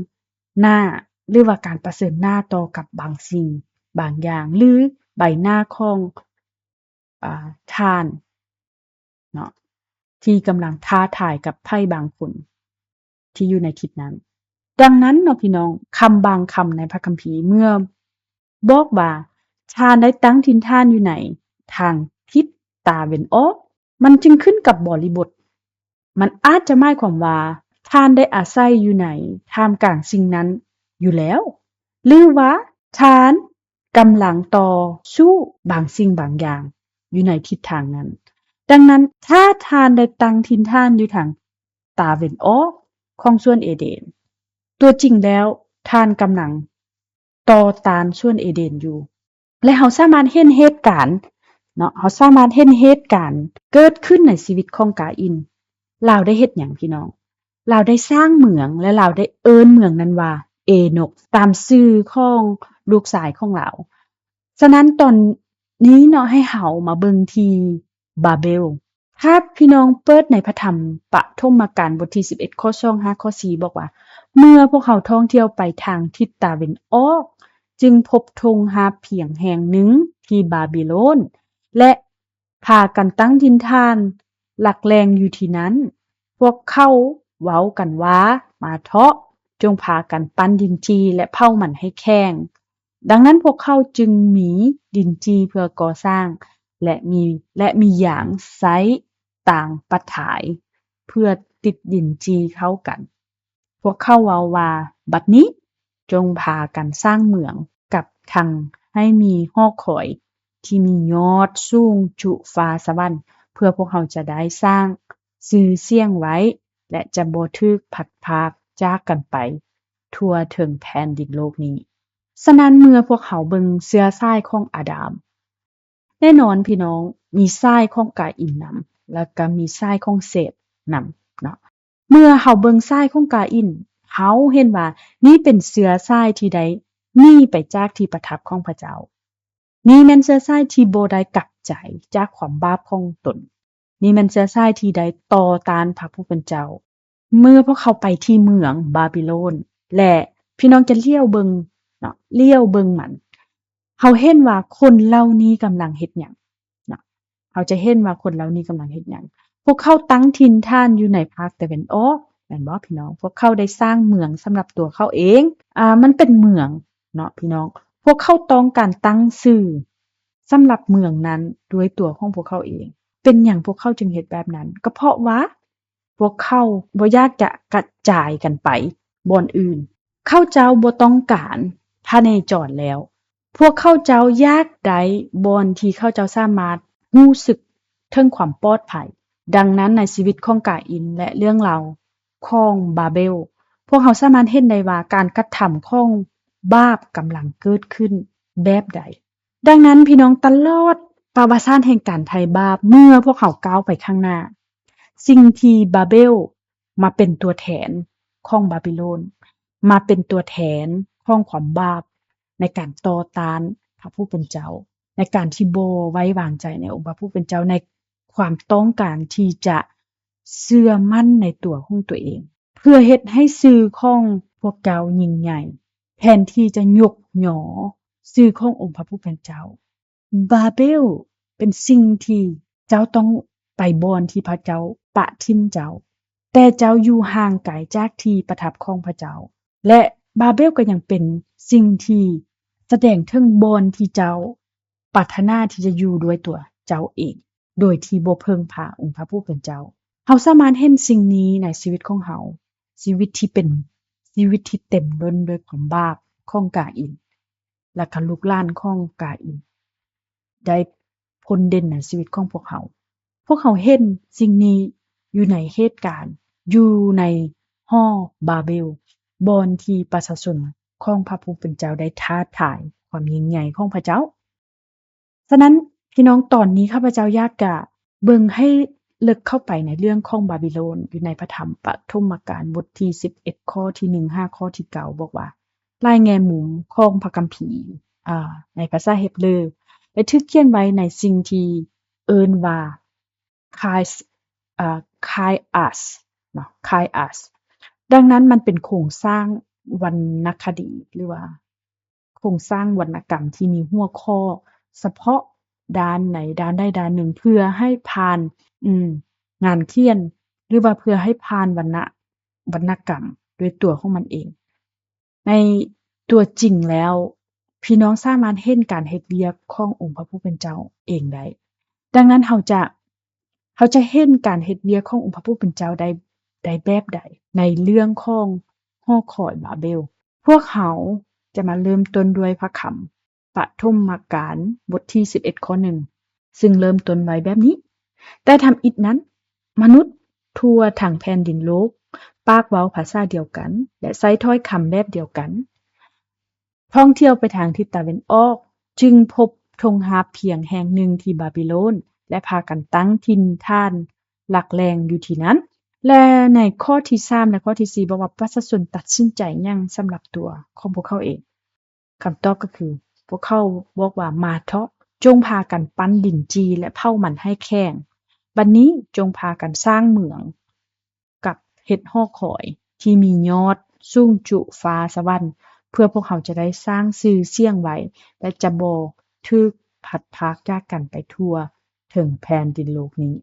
ໜ້າ ຫຼືວ່າການປະເຊີນໜ້າຕໍ່ກັບບາງສິ່ງບາງຢ່າງ ຫຼື ໃບໜ້າຂອງ ອາ ທ່ານເນາະ ທີ່ກຳລັງທ້າທາຍກັບໃຜບາງຄົນທີ່ຢູ່ໃນທິດນັ້ນ. ດັ່ງນັ້ນເນາະ ພີ່ນ້ອງ, ຄຳບາງຄຳໃນພະຄຳພີເມື່ອບອກວ່າ ທ່ານໄດ້ຕັ້ງຖິ່ນຖານຢູ່ໃນທາງທິດຕາເວັນອອກ, ມັນຈຶ່ງຂຶ້ນກັບບໍລິບົດ. ມັນອາດຈະໝາຍຄວາມວ່າ ທ່ານໄດ້ອາໄສຢູ່ໃນທ່າມກາງສິ່ງນັ້ນຢູ່ແລ້ວ, ຫຼືວ່າທ່ານ ກຳລັງຕໍ່ສູ້ບາງສິ່ງບາງຢ່າງຢູ່ໃນທິດທາງນັ້ນ. ດັ່ງນັ້ນ ຖ້າທ່ານໄດ້ຕັ້ງຖິ່ນຖານຢູ່ທາງຕາເວັນອອກຂອງສວນເອເດນ, ຕົວຈິງແລ້ວທ່ານກຳລັງຕໍ່ຕ້ານສວນເອເດນຢູ່. ແລະ ເຮົາສາມາດເຫັນເຫດການເນາະ, ເຮົາສາມາດເຫັນເຫດການເກີດຂຶ້ນໃນຊີວິດຂອງກາອິນ. ລາວໄດ້ເຮັດຫຍັງ ພີ່ນ້ອງ? ລາວໄດ້ສ້າງເມືອງ ແລະ ລາວໄດ້ເອີ້ນເມືອງນັ້ນວ່າເອໂນກ ຕາມຊື່ຂອງລູກຊາຍຂອງລາວ. ສະນັ້ນ ຕອນນີ້ເນາະ ໃຫ້ເຮົາມາເບິ່ງທີ່ບາເບວ. ຖ້າພີ່ນ້ອງເປີດໃນພະທຳປະຖົມມະການບົດທີສິບເອັດ ຂໍ້ສອງຫາຂໍ້ສີ່ ບອກວ່າ ເມື່ອພວກເຂົາທ່ອງທ່ຽວໄປທາງທິດຕາເວັນອອກ, ຈຶ່ງພົບທົ່ງຮາບພຽງແຫ່ງໜຶ່ງທີ່ບາບິໂລນ ແລະ ພາກັນຕັ້ງຖິ່ນຖານຫຼັກແຫຼ່ງຢູ່ທີ່ນັ້ນ. ພວກເຂົາເວົ້າກັນວ່າ, ມາເທາະ, ຈົ່ງພາກັນປັ້ນດິນຈີ່ ແລະ ເຜົາມັນໃຫ້ແຂງ. ດັ່ງນັ້ນ ພວກເຂົາຈຶ່ງມີດິນຈີ່ເພື່ອກໍ່ສ້າງ ແລະ ມີ, ແລະ ມີຢາງໃຊ້ຕາງປັດທ້າຍ ເພື່ອຕິດດິນຈີ່ເຂົ້າກັນ. ພວກເຂົາເວົ້າວ່າ, ບັດນີ້ ຈົ່ງພາກັນສ້າງເມືອງກັບທັງໃຫ້ມີຫໍຄອຍທີ່ມີຍອດສູງຈຸຟ້າສະຫວັນ, ເພື່ອພວກເຮົາຈະໄດ້ສ້າງຊື່ສຽງໄວ້ ແລະ ຈະບໍ່ຖືກພັດພາກຈາກກັນໄປທົ່ວເຖິງແຜ່ນດິນໂລກນີ້. ສະນັ້ນ ເມື່ອພວກເຮົາເບິ່ງເຊື້ອສາຍຂອງອາດາມ, ແນ່ນອນພີ່ນ້ອງ, ມີສາຍຂອງກາອິນນຳ ແລ້ວກໍມີສາຍຂອງເສດນຳເນາະ. ເມື່ອເຮົາເບິ່ງສາຍຂອງກາອິນ, ເຮົາເຫັນວ່ານີ້ເປັນເຊື້ອສາຍທີ່ໄດ້ໜີໄປຈາກທີ່ປະທັບຂອງພະເຈົ້າ. ນີ້ແມ່ນເຊື້ອສາຍທີ່ບໍ່ໄດ້ກັບໃຈຈາກຄວາມບາບຂອງຕົນ. ນີ້ແມ່ນເຊື້ອສາຍທີ່ໄດ້ຕໍ່ຕ້ານພະຜູ້ເປັນເຈົ້າ. ເມື່ອພວກເຂົາໄປທີ່ເມືອງບາບິໂລນ ແລະ ພີ່ນ້ອງຈະຫຼຽວເບິ່ງເນາະ, ຫຼຽວເບິ່ງມັນ, ເຮົາເຫັນວ່າຄົນເຫຼົ່ານີ້ກຳລັງເຮັດຫຍັງເນາະ. ເຮົາຈະເຫັນວ່າຄົນເຫຼົ່ານີ້ກຳລັງເຮັດຫຍັງ. ພວກເຂົາຕັ້ງຖິ່ນຖານຢູ່ໃນພາກຕາເວັນອອກ, ແມ່ນບໍ່ພີ່ນ້ອງ? ພວກເຂົາໄດ້ສ້າງເມືອງສຳລັບຕົວເຂົາເອງ. ອາ, ມັນເປັນເມືອງເນາະພີ່ນ້ອງ. ພວກເຂົາຕ້ອງການຕັ້ງຊື່ສຳລັບເມືອງນັ້ນດ້ວຍຕົວຂອງພວກເຂົາເອງ. ເປັນຫຍັງພວກເຂົາຈຶ່ງເຮັດແບບນັ້ນ? ກໍເພາະວ່າ ພວກເຂົາບໍ່ຢາກຈະກະຈາຍກັນໄປບ່ອນອື່ນ. ເຂົາເຈົ້າບໍ່ຕ້ອງການພະເນຈອນແລ້ວ. ພວກເຂົາເຈົ້າຢາກໄດ້ບ່ອນທີ່ເຂົາເຈົ້າສາມາດຮູ້ສຶກເຖິງຄວາມປອດໄພ. ດັ່ງນັ້ນ, ໃນຊີວິດຂອງກາອິນ ແລະ ເລື່ອງລາວຂອງບາເບວ ພວກເຮົາສາມາດເຫັນໄດ້ວ່າການກະທຳຂອງບາບກຳລັງເກີດຂຶ້ນແບບໃດ. ດັ່ງນັ້ນ ພີ່ນ້ອງ, ຕະຫຼອດປະຫວັດສາດແຫ່ງການໄຖ່ບາບ, ເມື່ອພວກເຮົາກ້າວໄປຂ້າງໜ້າ, ສິ່ງທີ່ບາເບວມາເປັນຕົວແທນຂອງບາບິໂລນ, ມາເປັນຕົວແທນຂອງຄວາມບາບໃນການຕໍ່ຕ້ານພະຜູ້ເປັນເຈົ້າ, ໃນການທີ່ບໍ່ໄວ້ວາງໃຈໃນອົງພະຜູ້ເປັນເຈົ້າ, ໃນຄວາມຕ້ອງການທີ່ຈະເຊື່ອໝັ້ນໃນຕົວຂອງຕົວເອງ, ເພື່ອເຮັດໃຫ້ຊື່ຂອງພວກເຈົ້າຍິ່ງໃຫຍ່ ແທນທີ່ຈະຍົກຍໍຊື່ຂອງອົງພະຜູ້ເປັນເຈົ້າ. ບາເບວເປັນສິ່ງທີ່ເຈົ້າຕ້ອງໄປບ່ອນທີ່ພະເຈົ້າປະຖິ້ມເຈົ້າ, ແຕ່ເຈົ້າຢູ່ຫ່າງໄກຈາກທີ່ປະທັບຂອງພະເຈົ້າ, ແລະ ບາເບວກໍຍັງເປັນສິ່ງທີ່ສະແດງເຖິງບ່ອນທີ່ເຈົ້າປາດຖະໜາທີ່ຈະຢູ່ດ້ວຍຕົວເຈົ້າເອງ ໂດຍທີ່ບໍ່ເພິ່ງພາອົງພະຜູ້ເປັນເຈົ້າ. ເຮົາສາມາດເຫັນສິ່ງນີ້ໃນຊີວິດຂອງເຮົາ, ຊີວິດທີ່ເປັນ ຊີວິດທີ່ເຕັມລົ້ນດ້ວຍຄວາມບາບຂອງກາອິນ ແລະ ກໍລູກຫຼານຂອງກາອິນ ໄດ້ພົ້ນເດັ່ນໃນຊີວິດຂອງພວກເຮົາ. ພວກເຮົາເຫັນສິ່ງນີ້ຢູ່ໃນເຫດການ ຢູ່ໃນຫໍບາເບວ, ບ່ອນທີ່ປະຊາຊົນຂອງພະຜູ້ເປັນເຈົ້າໄດ້ທ້າທາຍຄວາມຍິ່ງໃຫຍ່ຂອງພະເຈົ້າ. ສະນັ້ນ ພີ່ນ້ອງ, ຕອນນີ້ຂ້າພະເຈົ້າຢາກຈະເບິ່ງໃຫ້ເລິກເຂົ້າໄປໃນເລື່ອງຂອງບາບິໂລນ ຢູ່ໃນພະທຳປະຖົມມະການ ບົດທີສິບເອັດ ຂໍ້ທີໜຶ່ງຫາຂໍ້ທີເກົ້າ ບອກວ່າ ຫຼາຍແງ່ມຸມຂອງພະຄຳພີ ອາ ໃນພາສາເຮັບເຣີ ໄດ້ຖືກຂຽນໄວ້ໃນສິ່ງທີ່ເອີ້ນວ່າ Chi-, ອາ Chiasm ເນາະ, Chiasm. ດັ່ງນັ້ນ ມັນເປັນໂຄງສ້າງວັນນະຄະດີ ຫຼືວ່າ ໂຄງສ້າງວັນນະກຳທີ່ມີຫົວຂໍ້ສະເພາະດ້ານໃດດ້ານໃດດ້ານໜຶ່ງ ເພື່ອໃຫ້ຜ່ານ ອາ ງານຂຽນ ຫຼືວ່າເພື່ອໃຫ້ຜ່ານວັນນະ ວັນນະກຳດ້ວຍຕົວຂອງມັນເອງ. ໃນຕົວຈິງແລ້ວ ພີ່ນ້ອງສາມາດເຫັນການເຮັດວຽກຂອງອົງພະຜູ້ເປັນເຈົ້າເອງໄດ້. ດັ່ງນັ້ນ ເຮົາຈະ ເຮົາຈະເຫັນການເຮັດວຽກຂອງອົງພະຜູ້ເປັນເຈົ້າໄດ້ ໄດ້ແບບໃດ ໃນເລື່ອງຂອງຫໍຄອຍບາເບວ? ພວກເຮົາຈະມາເລີ່ມຕົ້ນດ້ວຍພະຄຳປະຖົມມະການ ບົດທີສິບເອັດ ຂໍ້ໜຶ່ງ ຊຶ່ງເລີ່ມຕົ້ນໄວ້ແບບນີ້: ແຕ່ທຳອິດນັ້ນ ມະນຸດທົ່ວທັງແຜ່ນດິນໂລກ ປາກເວົ້າພາສາດຽວກັນ ແລະ ໃຊ້ຖ້ອຍຄຳແບບດຽວກັນ. ທ່ອງທ່ຽວໄປທາງທິດຕາເວັນອອກ ຈຶ່ງພົບທົ່ງຮາບພຽງແຫ່ງໜຶ່ງທີ່ບາບິໂລນ ແລະ ພາກັນຕັ້ງຖິ່ນຖານຫຼັກແຫຼ່ງຢູ່ທີ່ນັ້ນ. ແລະ ໃນຂໍ້ທີສາມ ແລະ ຂໍ້ທີສີ່ ບອກວ່າ ປະຊາຊົນຕັດສິນໃຈຫຍັງສຳລັບຕົວຂອງພວກເຂົາເອງ? ຄຳຕອບກໍຄື ພວກເຂົາບອກວ່າ ມາເທາະ, ຈົ່ງພາກັນປັ້ນດິນຈີ່ ແລະ ເຜົາມັນໃຫ້ແຂງ. ບັດນີ້ ຈົ່ງພາກັນສ້າງເມືອງ ກັບເຮັດຫໍຄອຍທີ່ມີຍອດສູງຈຸຟ້າສະຫວັນ ເພື່ອພວກເຮົາຈະໄດ້ສ້າງຊື່ສຽງໄວ້ ແລະ ຈະບໍ່ຖືກພັດພາກຈາກກັນໄປທົ່ວເຖິງແຜ່ນດິນໂລກນີ້.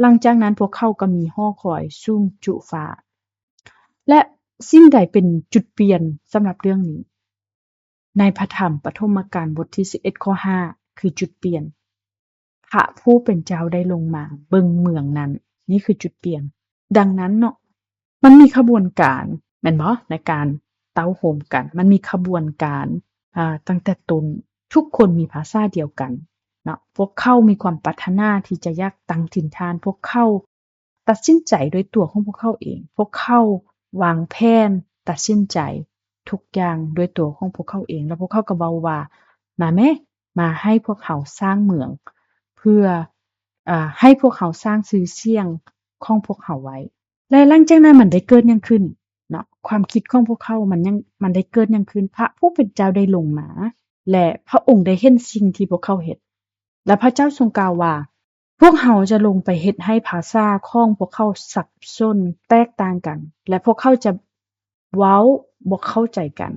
ຫຼັງຈາກນັ້ນ ພວກເຂົາກໍມີຫໍຄອຍສູງຈຸຟ້າ. ແລະ ສິ່ງໃດເປັນຈຸດປ່ຽນສຳລັບເລື່ອງນີ້? ໃນພະທຳປະຖົມມະການບົດທີສິບເອັດ ຂໍ້ຫ້າ ຄືຈຸດປ່ຽນ. ພະຜູ້ເປັນເຈົ້າໄດ້ລົງມາເບິ່ງເມືອງນັ້ນ. ນີ້ຄືຈຸດປ່ຽນ. ດັ່ງນັ້ນເນາະ, ມັນມີຂະບວນການ ແມ່ນບໍ່? ໃນການເຕົ້າໂຮມກັນ. ມັນມີຂະບວນການ, ອາ, ຕັ້ງແຕ່ຕົ້ນ. ທຸກຄົນມີພາສາດຽວກັນເນາະ. ພວກເຂົາມີຄວາມປາດຖະໜາທີ່ຈະຢາກຕັ້ງຖິ່ນຖານ. ພວກເຂົາ ຕັດສິນໃຈດ້ວຍຕົວຂອງພວກເຂົາເອງ. ພວກເຂົາວາງແຜນ, ຕັດສິນໃຈທຸກຢ່າງດ້ວຍຕົວຂອງພວກເຂົາເອງ. ແລ້ວພວກເຂົາກໍເວົ້າວ່າ, ມາແມ້, ມາໃຫ້ພວກເຮົາສ້າງເມືອງ ເພື່ອ, ເອີ, ໃຫ້ພວກເຮົາສ້າງຊື່ສຽງຂອງພວກເຮົາໄວ້. ແລະ ຫຼັງຈາກນັ້ນມັນໄດ້ເກີດຫຍັງຂຶ້ນເນາະ? ຄວາມຄິດຂອງພວກເຂົາມັນຍັງ, ມັນໄດ້ເກີດຫຍັງຂຶ້ນ? ພະຜູ້ເປັນເຈົ້າໄດ້ລົງມາ ແລະ ພະອົງໄດ້ເຫັນສິ່ງທີ່ພວກເຂົາເຮັດ. ແລະ ພະເຈົ້າຊົງກ່າວວ່າ, ພວກເຮົາຈະລົງໄປເຮັດໃຫ້ພາສາຂອງພວກເຂົາສັບສົນແຕກຕ່າງກັນ ແລະ ພວກເຂົາຈະເວົ້າບໍ່ເຂົ້າໃຈກັນ.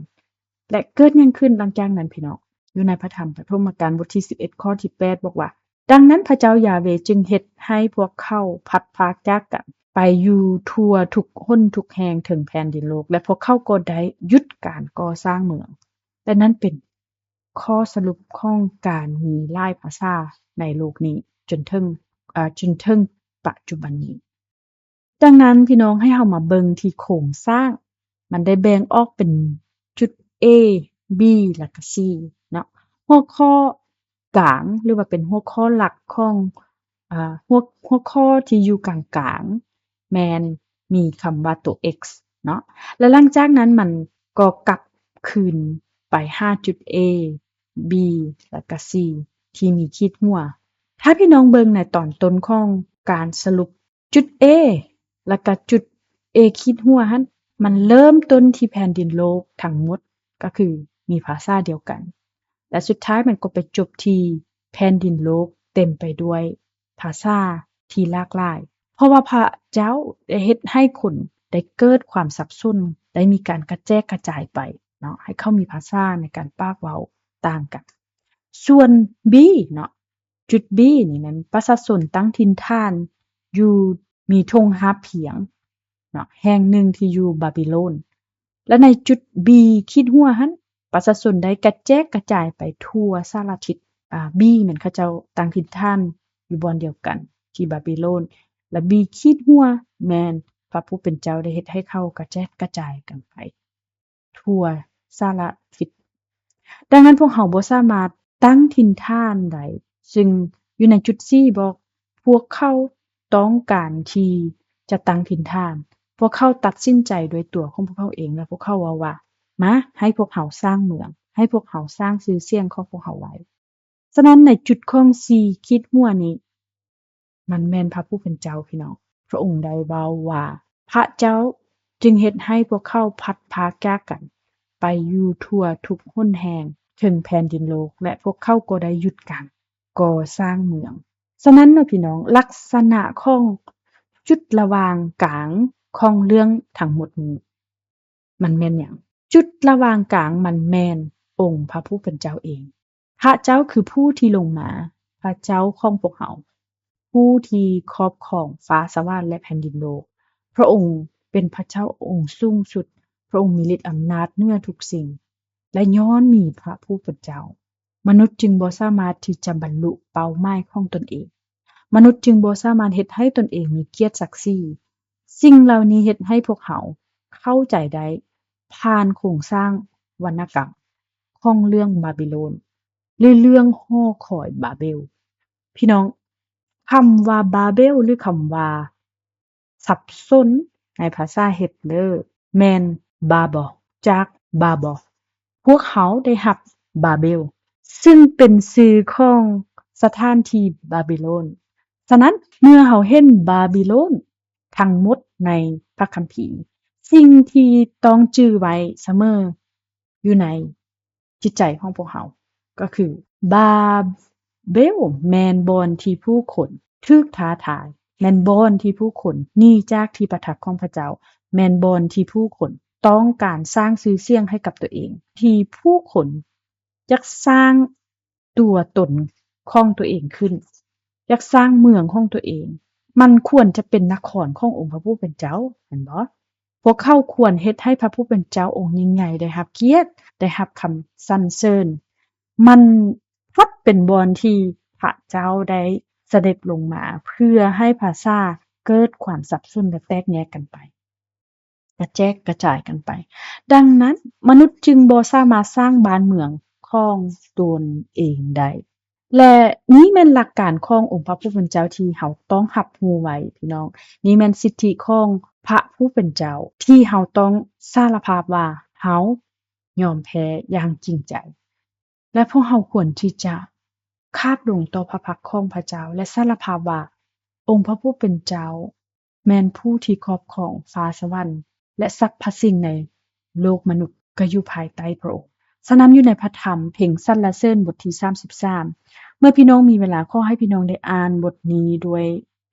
ແລະ ເກີດຫຍັງຂຶ້ນຫຼັງຈາກນັ້ນ, ພີ່ນ້ອງ? ຢູ່ໃນພະທຳປະຖົມມະການບົດທີສິບເອັດ ຂໍ້ທີແປດ ບອກວ່າ, ດັ່ງນັ້ນ ພະເຈົ້າຢາເວຈຶ່ງເຮັດໃຫ້ພວກເຂົາພັດພາກຈາກກັນ ໄປຢູ່ທົ່ວທຸກຫົນທຸກແຫ່ງເທິງແຜ່ນດິນໂລກ ແລະ ພວກເຂົາກໍໄດ້ຢຸດການກໍ່ສ້າງເມືອງ. ແລະ ນັ້ນເປັນ ຂໍ້ສະຫຼຸບຂອງການມີຫຼາຍພາສາໃນໂລກນີ້ ຈົນເຖິງ, ເອີ, ຈົນເຖິງປັດຈຸບັນນີ້. ດັ່ງນັ້ນ ພີ່ນ້ອງ, ໃຫ້ເຮົາມາເບິ່ງທີ່ໂຄງສ້າງ. ມັນໄດ້ແບ່ງອອກເປັນຈຸດ A, B ແລະກະ C ເນາະ. ຫົວຂໍ້ກາງ ຫຼືວ່າເປັນຫົວຂໍ້ຫຼັກຂອງ, ອາ, ຫົວ, ຫົວຂໍ້ທີ່ຢູ່ກາງໆ ແມ່ນມີຄຳວ່າຕົວ X. ເນາະ ແລະ ຫຼັງຈາກນັ້ນມັນກໍກັບຄືນໄປຫາຈຸດ A B ແລ້ວກະ C ທີ່ມີຂີດຮົ້ວ. ຖ້າພີ່ນ້ອງເບິ່ງໃນຕອນຕົ້ນຂອງການສະຫຼຸບ ຈຸດ A ແລ້ວກະຈຸດ A ຂີດຮົ້ວຫັ້ນ ມັນເລີ່ມຕົ້ນທີ່ແຜ່ນດິນໂລກທັງໝົດ ກໍຄືມີພາສາດຽວກັນ ແລະ ສຸດທ້າຍມັນກໍໄປຈົບທີ່ແຜ່ນດິນໂລກເຕັມໄປດ້ວຍພາສາທີ່ຫຼາກຫຼາຍ ເພາະວ່າພະເຈົ້າໄດ້ເຮັດໃຫ້ຄົນໄດ້ເກີດຄວາມສັບສົນ ໄດ້ມີການກະແຈກກະຈາຍໄປເນາະ ໃຫ້ເຂົາມີພາສາໃນການປາກເວົ້າຕ່າງກັນ. ສ່ວນ B ເນາະ ຈຸດ B ນີ້ແມ່ນປະຊາຊົນຕັ້ງຖິ່ນຖານຢູ່ ມີທົ່ງຮາບພຽງເນາະ ແຫ່ງໜຶ່ງທີ່ຢູ່ບາບິໂລນ ແລະ ໃນຈຸດ B ຂີດຮົ້ວຫັ້ນ ປະຊາຊົນໄດ້ກະແຈກກະຈາຍໄປທົ່ວສາລະທິດ. ອາ B ແມ່ນເຂົາເຈົ້າຕັ້ງຖິ່ນຖານຢູ່ບ່ອນດຽວກັນທີ່ບາບິໂລນ ແລະ B ຂີດຮົ້ວແມ່ນພະຜູ້ເປັນເຈົ້າໄດ້ເຮັດໃຫ້ເຂົາກະແຈກກະຈາຍກັນໄປ ທົ່ວສາລະທິດ. ດັ່ງນັ້ນພວກເຮົາບໍ່ສາມາດຕັ້ງຖິ່ນຖານໃດ, ຊຶ່ງຢູ່ໃນຈຸດ C ບອກ ພວກເຂົາຕ້ອງການທີ່ຈະຕັ້ງຖິ່ນຖານ. ພວກເຂົາຕັດສິນໃຈດ້ວຍຕົວຂອງພວກເຂົາເອງ ແລະ ພວກເຂົາເວົ້າວ່າ, ມາ, ໃຫ້ພວກເຮົາສ້າງເມືອງ, ໃຫ້ພວກເຮົາສ້າງຊື່ສຽງຂອງພວກເຮົາໄວ້. ສະນັ້ນໃນຈຸດຂອງ C ຂີດຮົ້ວນີ້ ມັນແມ່ນພະຜູ້ເປັນເຈົ້າ, ພີ່ນ້ອງ. ພະອົງໄດ້ເວົ້າວ່າ, ພະເຈົ້າຈຶ່ງເຮັດໃຫ້ພວກເຂົາພັດພາກຈາກກັນໄປຢູ່ທົ່ວທຸກຫົນແຫ່ງເທິງແຜ່ນດິນໂລກ ແລະ ພວກເຂົາກໍໄດ້ຢຸດການກໍ່ສ້າງເມືອງ. ສະນັ້ນເນາະ ພີ່ນ້ອງ, ລັກສະນະຂອງຈຸດລະຫວ່າງກາງຂອງເລື່ອງທັງໝົດນີ້ ມັນແມ່ນຫຍັງ? ຈຸດລະຫວ່າງກາງມັນແມ່ນອົງພະຜູ້ເປັນເຈົ້າເອງ. ພະເຈົ້າຄືຜູ້ທີ່ລົງມາ, ພະເຈົ້າຂອງພວກເຮົາ, ຜູ້ທີ່ຄອບຄອງຟ້າສະຫວານ ແລະ ແຜ່ນດິນໂລກ. ພະອົງເປັນພະເຈົ້າອົງສູງສຸດ, ພະອົງມີລິດອຳນາດເໜືອທຸກສິ່ງ, ແລະ ຍ້ອນມີພະຜູ້ເປັນເຈົ້າ, ມະນຸດຈຶ່ງບໍ່ສາມາດທີ່ຈະບັນລຸເປົ້າໝາຍຂອງຕົນເອງ. ມະນຸດຈຶ່ງບໍ່ສາມາດເຮັດໃຫ້ຕົນເອງມີກຽດສັກສີ. ສິ່ງເຫຼົ່ານີ້ເຮັດໃຫ້ພວກເຮົາເຂົ້າໃຈໄດ້ຜ່ານໂຄງສ້າງວັນນະກຳຂອງເລື່ອງບາບິໂລນ ຫຼື ເລື່ອງຫໍຄອຍບາເບວ. ພີ່ນ້ອງ, ຄຳວ່າບາເບວ ຫຼື ຄຳວ່າ ສັບສົນໃນພາສາເຮັບເລີ ແມ່ນບາບອ ຈາກບາບອ. ພວກເຮົາໄດ້ຮັບບາເບວ ຊຶ່ງເປັນຊື່ຂອງສະຖານທີ່ບາບິໂລນ. ສະນັ້ນ, ເມື່ອເຮົາເຫັນບາບິໂລນທັງໝົດໃນພະຄຳພີ, ສິ່ງທີ່ຕ້ອງຈື່ໄວ້ສະເໝີ ຢູ່ໃນຈິດໃຈຂອງພວກເຮົາ ກໍຄື ບາເບວແມ່ນບ່ອນທີ່ຜູ້ຄົນຖືກທ້າທາຍ, ແມ່ນບ່ອນທີ່ຜູ້ຄົນໜີຈາກທີ່ປະທັບຂອງພະເຈົ້າ, ແມ່ນບ່ອນທີ່ຜູ້ຄົນຕ້ອງການສ້າງຊື່ສຽງໃຫ້ກັບຕົວເອງ, ທີ່ຜູ້ຄົນຢາກສ້າງ ຕົວຕົນຂອງຕົວເອງຂຶ້ນ, ຢາກສ້າງເມືອງຂອງຕົວເອງ. ມັນຄວນຈະເປັນນະຄອນຂອງອົງພະຜູ້ເປັນເຈົ້າ, ແມ່ນບໍ່? ພວກເຂົາຄວນເຮັດໃຫ້ພະຜູ້ເປັນເຈົ້າອົງຍິ່ງໃຫຍ່ໄດ້ຮັບກຽດ, ໄດ້ຮັບຄຳສັນເສີນ. ມັນພັດເປັນບ່ອນທີ່ພະເຈົ້າໄດ້ສະເດັດລົງມາ ເພື່ອໃຫ້ພາສາເກີດຄວາມສັບສົນ ແລະ ແຕກແຍກກັນໄປ. ກະແຈກກະຈາຍກັນໄປ. ດັ່ງນັ້ນ, ມະນຸດຈຶ່ງບໍ່ສາມາດສ້າງບ້ານເມືອງຂອງຕົນເອງໄດ້. ແລະ ນີ້ແມ່ນຫຼັກການຂອງອົງພະຜູ້ເປັນເຈົ້າທີ່ເຮົາຕ້ອງຮັບຮູ້ໄວ້, ພີ່ນ້ອງ. ນີ້ແມ່ນສິດທິຂອງພະຜູ້ເປັນເຈົ້າທີ່ເຮົາຕ້ອງສາລະພາບວ່າເຮົາຍອມແພ້ຢ່າງຈິງໃຈ. ແລະ ພວກເຮົາຄວນທີ່ຈະຄາບລົງຕໍ່ພະພັກຂອງພະເຈົ້າ ແລະ ສາລະພາບວ່າ ອົງພະຜູ້ເປັນເຈົ້າ ແມ່ນຜູ້ທີ່ຄອບຄອງຟ້າສະຫວັນ ແລະ ສັບພະສິ່ງໃນໂລກມະນຸດກໍຢູ່ພາຍໃຕ້ພະອົງ. ສະນັ້ນ ຢູ່ໃນພະທຳເພງສັນລະເສີນບົດທີສາມສິບສາມ ເມື່ອພີ່ນ້ອງມີເວລາ, ຂໍໃຫ້ພີ່ນ້ອງໄດ້ອ່ານບົດນີ້ດ້ວຍ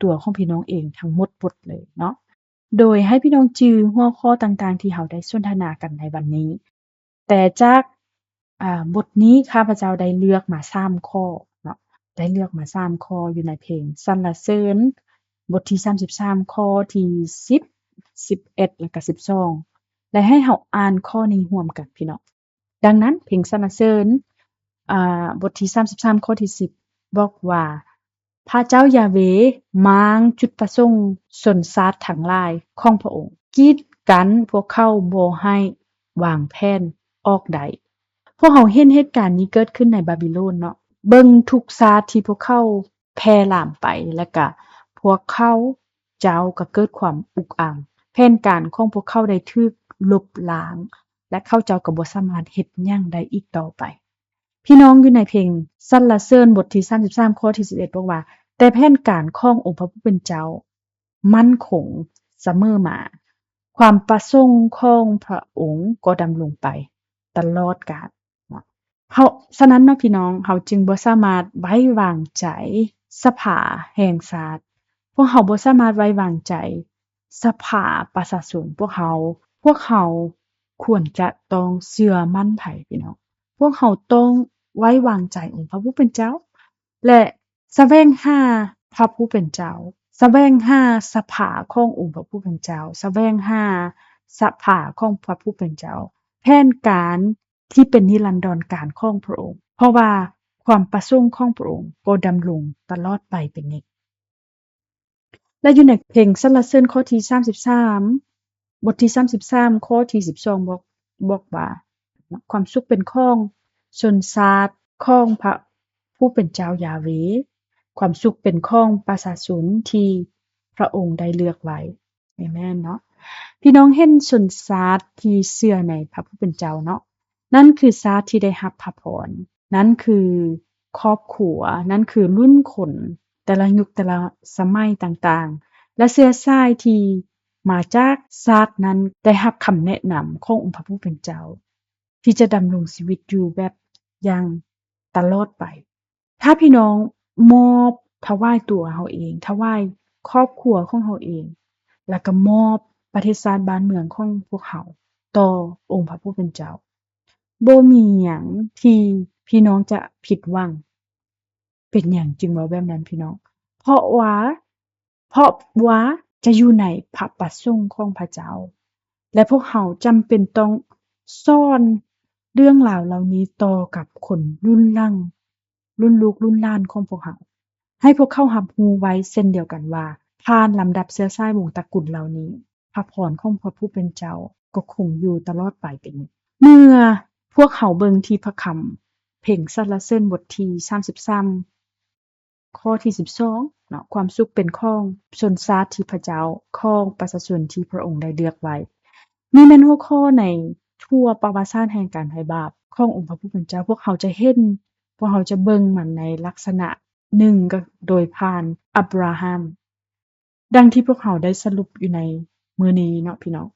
ຕົວຂອງພີ່ນ້ອງເອງທັງໝົດບົດເລີຍເນາະ, ໂດຍໃຫ້ພີ່ນ້ອງຈື່ຫົວຂໍ້ຕ່າງໆທີ່ເຮົາໄດ້ສົນທະນາກັນໃນວັນນີ້. ແຕ່ຈາກ ອ່າ ບົດນີ້ຂ້າພະເຈົ້າໄດ້ເລືອກມາສາມຂໍ້ເນາະ, ໄດ້ເລືອກມາສາມຂໍ້ຢູ່ໃນເພງສັນລະເສີນ ບົດທີສາມສິບສາມ ຂໍ້ທີສິບ ສິບເອັດ ແລະກະສິບສອງ ແລະໃຫ້ເຮົາອ່ານຂໍ້ນີ້ຮ່ວມກັນ ພີ່ນ້ອງ. ດັ່ງນັ້ນ ເພງສັນລະເສີນ ອ່າ ບົດທີສາມສິບສາມ ຂໍ້ທີສິບ ບອກວ່າ ພະເຈົ້າຢາເວມ້າງຈຸດປະສົງຊົນຊາດທັງຫຼາຍຂອງພະອົງ, ກີດກັ້ນພວກເຂົາບໍ່ໃຫ້ວາງແຜນອອກໄດ້. ພວກເຮົາເຫັນເຫດການນີ້ເກີດຂຶ້ນໃນບາບິໂລນເນາະ, ເບິ່ງທຸກຊາດທີ່ພວກເຂົາແຜ່ຫຼາມໄປ, ແລະກະພວກເຂົາເຈົ້າກໍເກີດຄວາມອຸກອາງ ແຜນການຂອງພວກເຂົາໄດ້ຖືກລົບລ້າງ ແລະ ເຂົາເຈົ້າກໍບໍ່ສາມາດເຮັດຫຍັງໄດ້ອີກຕໍ່ໄປ. ພີ່ນ້ອງ, ຢູ່ໃນເພງສັນລະເສີນບົດທີສາມສິບສາມ ຂໍ້ທີສິບເອັດ ບອກວ່າ, ແຕ່ແຜນການຂອງອົງພະຜູ້ເປັນເຈົ້າໝັ້ນຄົງສະເໝີມາ, ຄວາມປະສົງຂອງພະອົງກໍດຳລົງໄປຕະຫຼອດການ. ເຮົາ, ສະນັ້ນເນາະ ພີ່ນ້ອງ, ເຮົາຈຶ່ງບໍ່ສາມາດໄວ້ວາງໃຈສະພາແຫ່ງຊາດ. ພວກເຮົາບໍ່ສາມາດໄວ້ວາງໃຈສະພາປະຊາຊົນ. ພວກເຮົາ, ພວກເຮົາຄວນຈະຕ້ອງເຊື່ອໝັ້ນໃຜ, ພີ່ນ້ອງ? ພວກເຮົາຕ້ອງໄວ້ວາງໃຈອົງພະຜູ້ເປັນເຈົ້າ ແລະ ສະແຫວງຫາພະຜູ້ເປັນເຈົ້າ, ສະແຫວງຫາສະພາຂອງອົງພະຜູ້ເປັນເຈົ້າ, ສະແຫວງຫາສະພາຂອງພະຜູ້ເປັນເຈົ້າ, ແຜນການທີ່ເປັນນິລັນດອນການຂອງພະອົງ, ເພາະວ່າຄວາມປະສົງຂອງພະອົງກໍດຳລົງຕະຫຼອດໄປເປັນນິດ. ແລະ ຢູ່ໃນເພງສັນລະເສີນຂໍ້ທີສາມສິບສາມ ບົດທີສາມສິບສາມ ຂໍ້ທີສິບສອງ ບອກ, ບອກວ່າ, ຄວາມສຸກເປັນຂອງຊົນຊາດຂອງພະຜູ້ເປັນເຈົ້າຢາເວ, ຄວາມສຸກເປັນຂອງປະຊາຊົນທີ່ພະອົງໄດ້ເລືອກໄວ້. ເອເມນເນາະ. ພີ່ນ້ອງເຫັນຊົນຊາດທີ່ເຊື່ອໃນພະຜູ້ເປັນເຈົ້າເນາະ, ນັ້ນຄືຊາດທີ່ໄດ້ຮັບພະພອນ, ນັ້ນຄືຄອບຄົວ, ນັ້ນຄືລຸ້ນຄົນ ແຕ່ລະຍຸກແຕ່ລະສະໄໝຕ່າງໆ ແລະ ເຊື້ອສາຍທີ່ມາຈາກຊາດນັ້ນໄດ້ຮັບຄຳແນະນຳຂອງອົງພະຜູ້ເປັນເຈົ້າ ທີ່ຈະດຳລົງຊີວິດຢູ່ແບບຢ່າງຕະຫຼອດໄປ. ຖ້າພີ່ນ້ອງມອບ, ຖວາຍຕົວເຮົາເອງ, ຖວາຍຄອບຄົວຂອງເຮົາເອງ, ແລ້ວກໍມອບປະເທດຊາດບ້ານເມືອງຂອງພວກເຮົາຕໍ່ອົງພະຜູ້ເປັນເຈົ້າ, ບໍ່ມີຫຍັງທີ່ພີ່ນ້ອງຈະຜິດຫວັງ. ເປັນຫຍັງຈຶ່ງເວົ້າແບບນັ້ນ ພີ່ນ້ອງ? ເພາະວ່າ, ເພາະວ່າຈະຢູ່ໃນພະປະສົງຂອງພະເຈົ້າ ແລະ ພວກເຮົາຈຳເປັນຕ້ອງສອນເລື່ອງລາວເຫຼົ່ານີ້ຕໍ່ກັບຄົນລຸ້ນຫຼັງ, ລຸ້ນລູກລຸ້ນຫຼານຂອງພວກເຮົາ, ໃຫ້ພວກເຂົາຮັບຮູ້ໄວ້ເຊັ່ນດຽວກັນວ່າ ຜ່ານລຳດັບເຊື້ອສາຍວົງຕະກຸນເຫຼົ່ານີ້, ພະພອນຂອງພະຜູ້ເປັນເຈົ້າກໍຄົງຢູ່ຕະຫຼອດໄປເປັນ. ເມື່ອພວກເຮົາເບິ່ງທີ່ພະຄຳເພງສັນລະເສີນບົດທີສາມສິບສາມ ຂໍ້ທີສິບສອງເນາະ, ຄວາມສຸກເປັນຂອງຊົນຊາດທີ່ພະເຈົ້າ, ຂອງປະຊາຊົນທີ່ພະອົງໄດ້ເລືອກໄວ້. ນີ້ແມ່ນຫົວຂໍ້ໃນທົ່ວປະຫວັດສາດແຫ່ງການໄຖ່ບາບຂອງອົງພະຜູ້ເປັນເຈົ້າ. ພວກເຮົາຈະເຫັນ, ພວກເຮົາຈະເບິ່ງມັນໃນລັກສະນະໜຶ່ງ ກໍໂດຍຜ່ານອັບຣາຮາມ. ດັ່ງທີ່ພວກເຮົາໄດ້ສະຫຼຸບຢູ່ໃນມື້ນີ້ເນາະ ພີ່ນ້ອງ,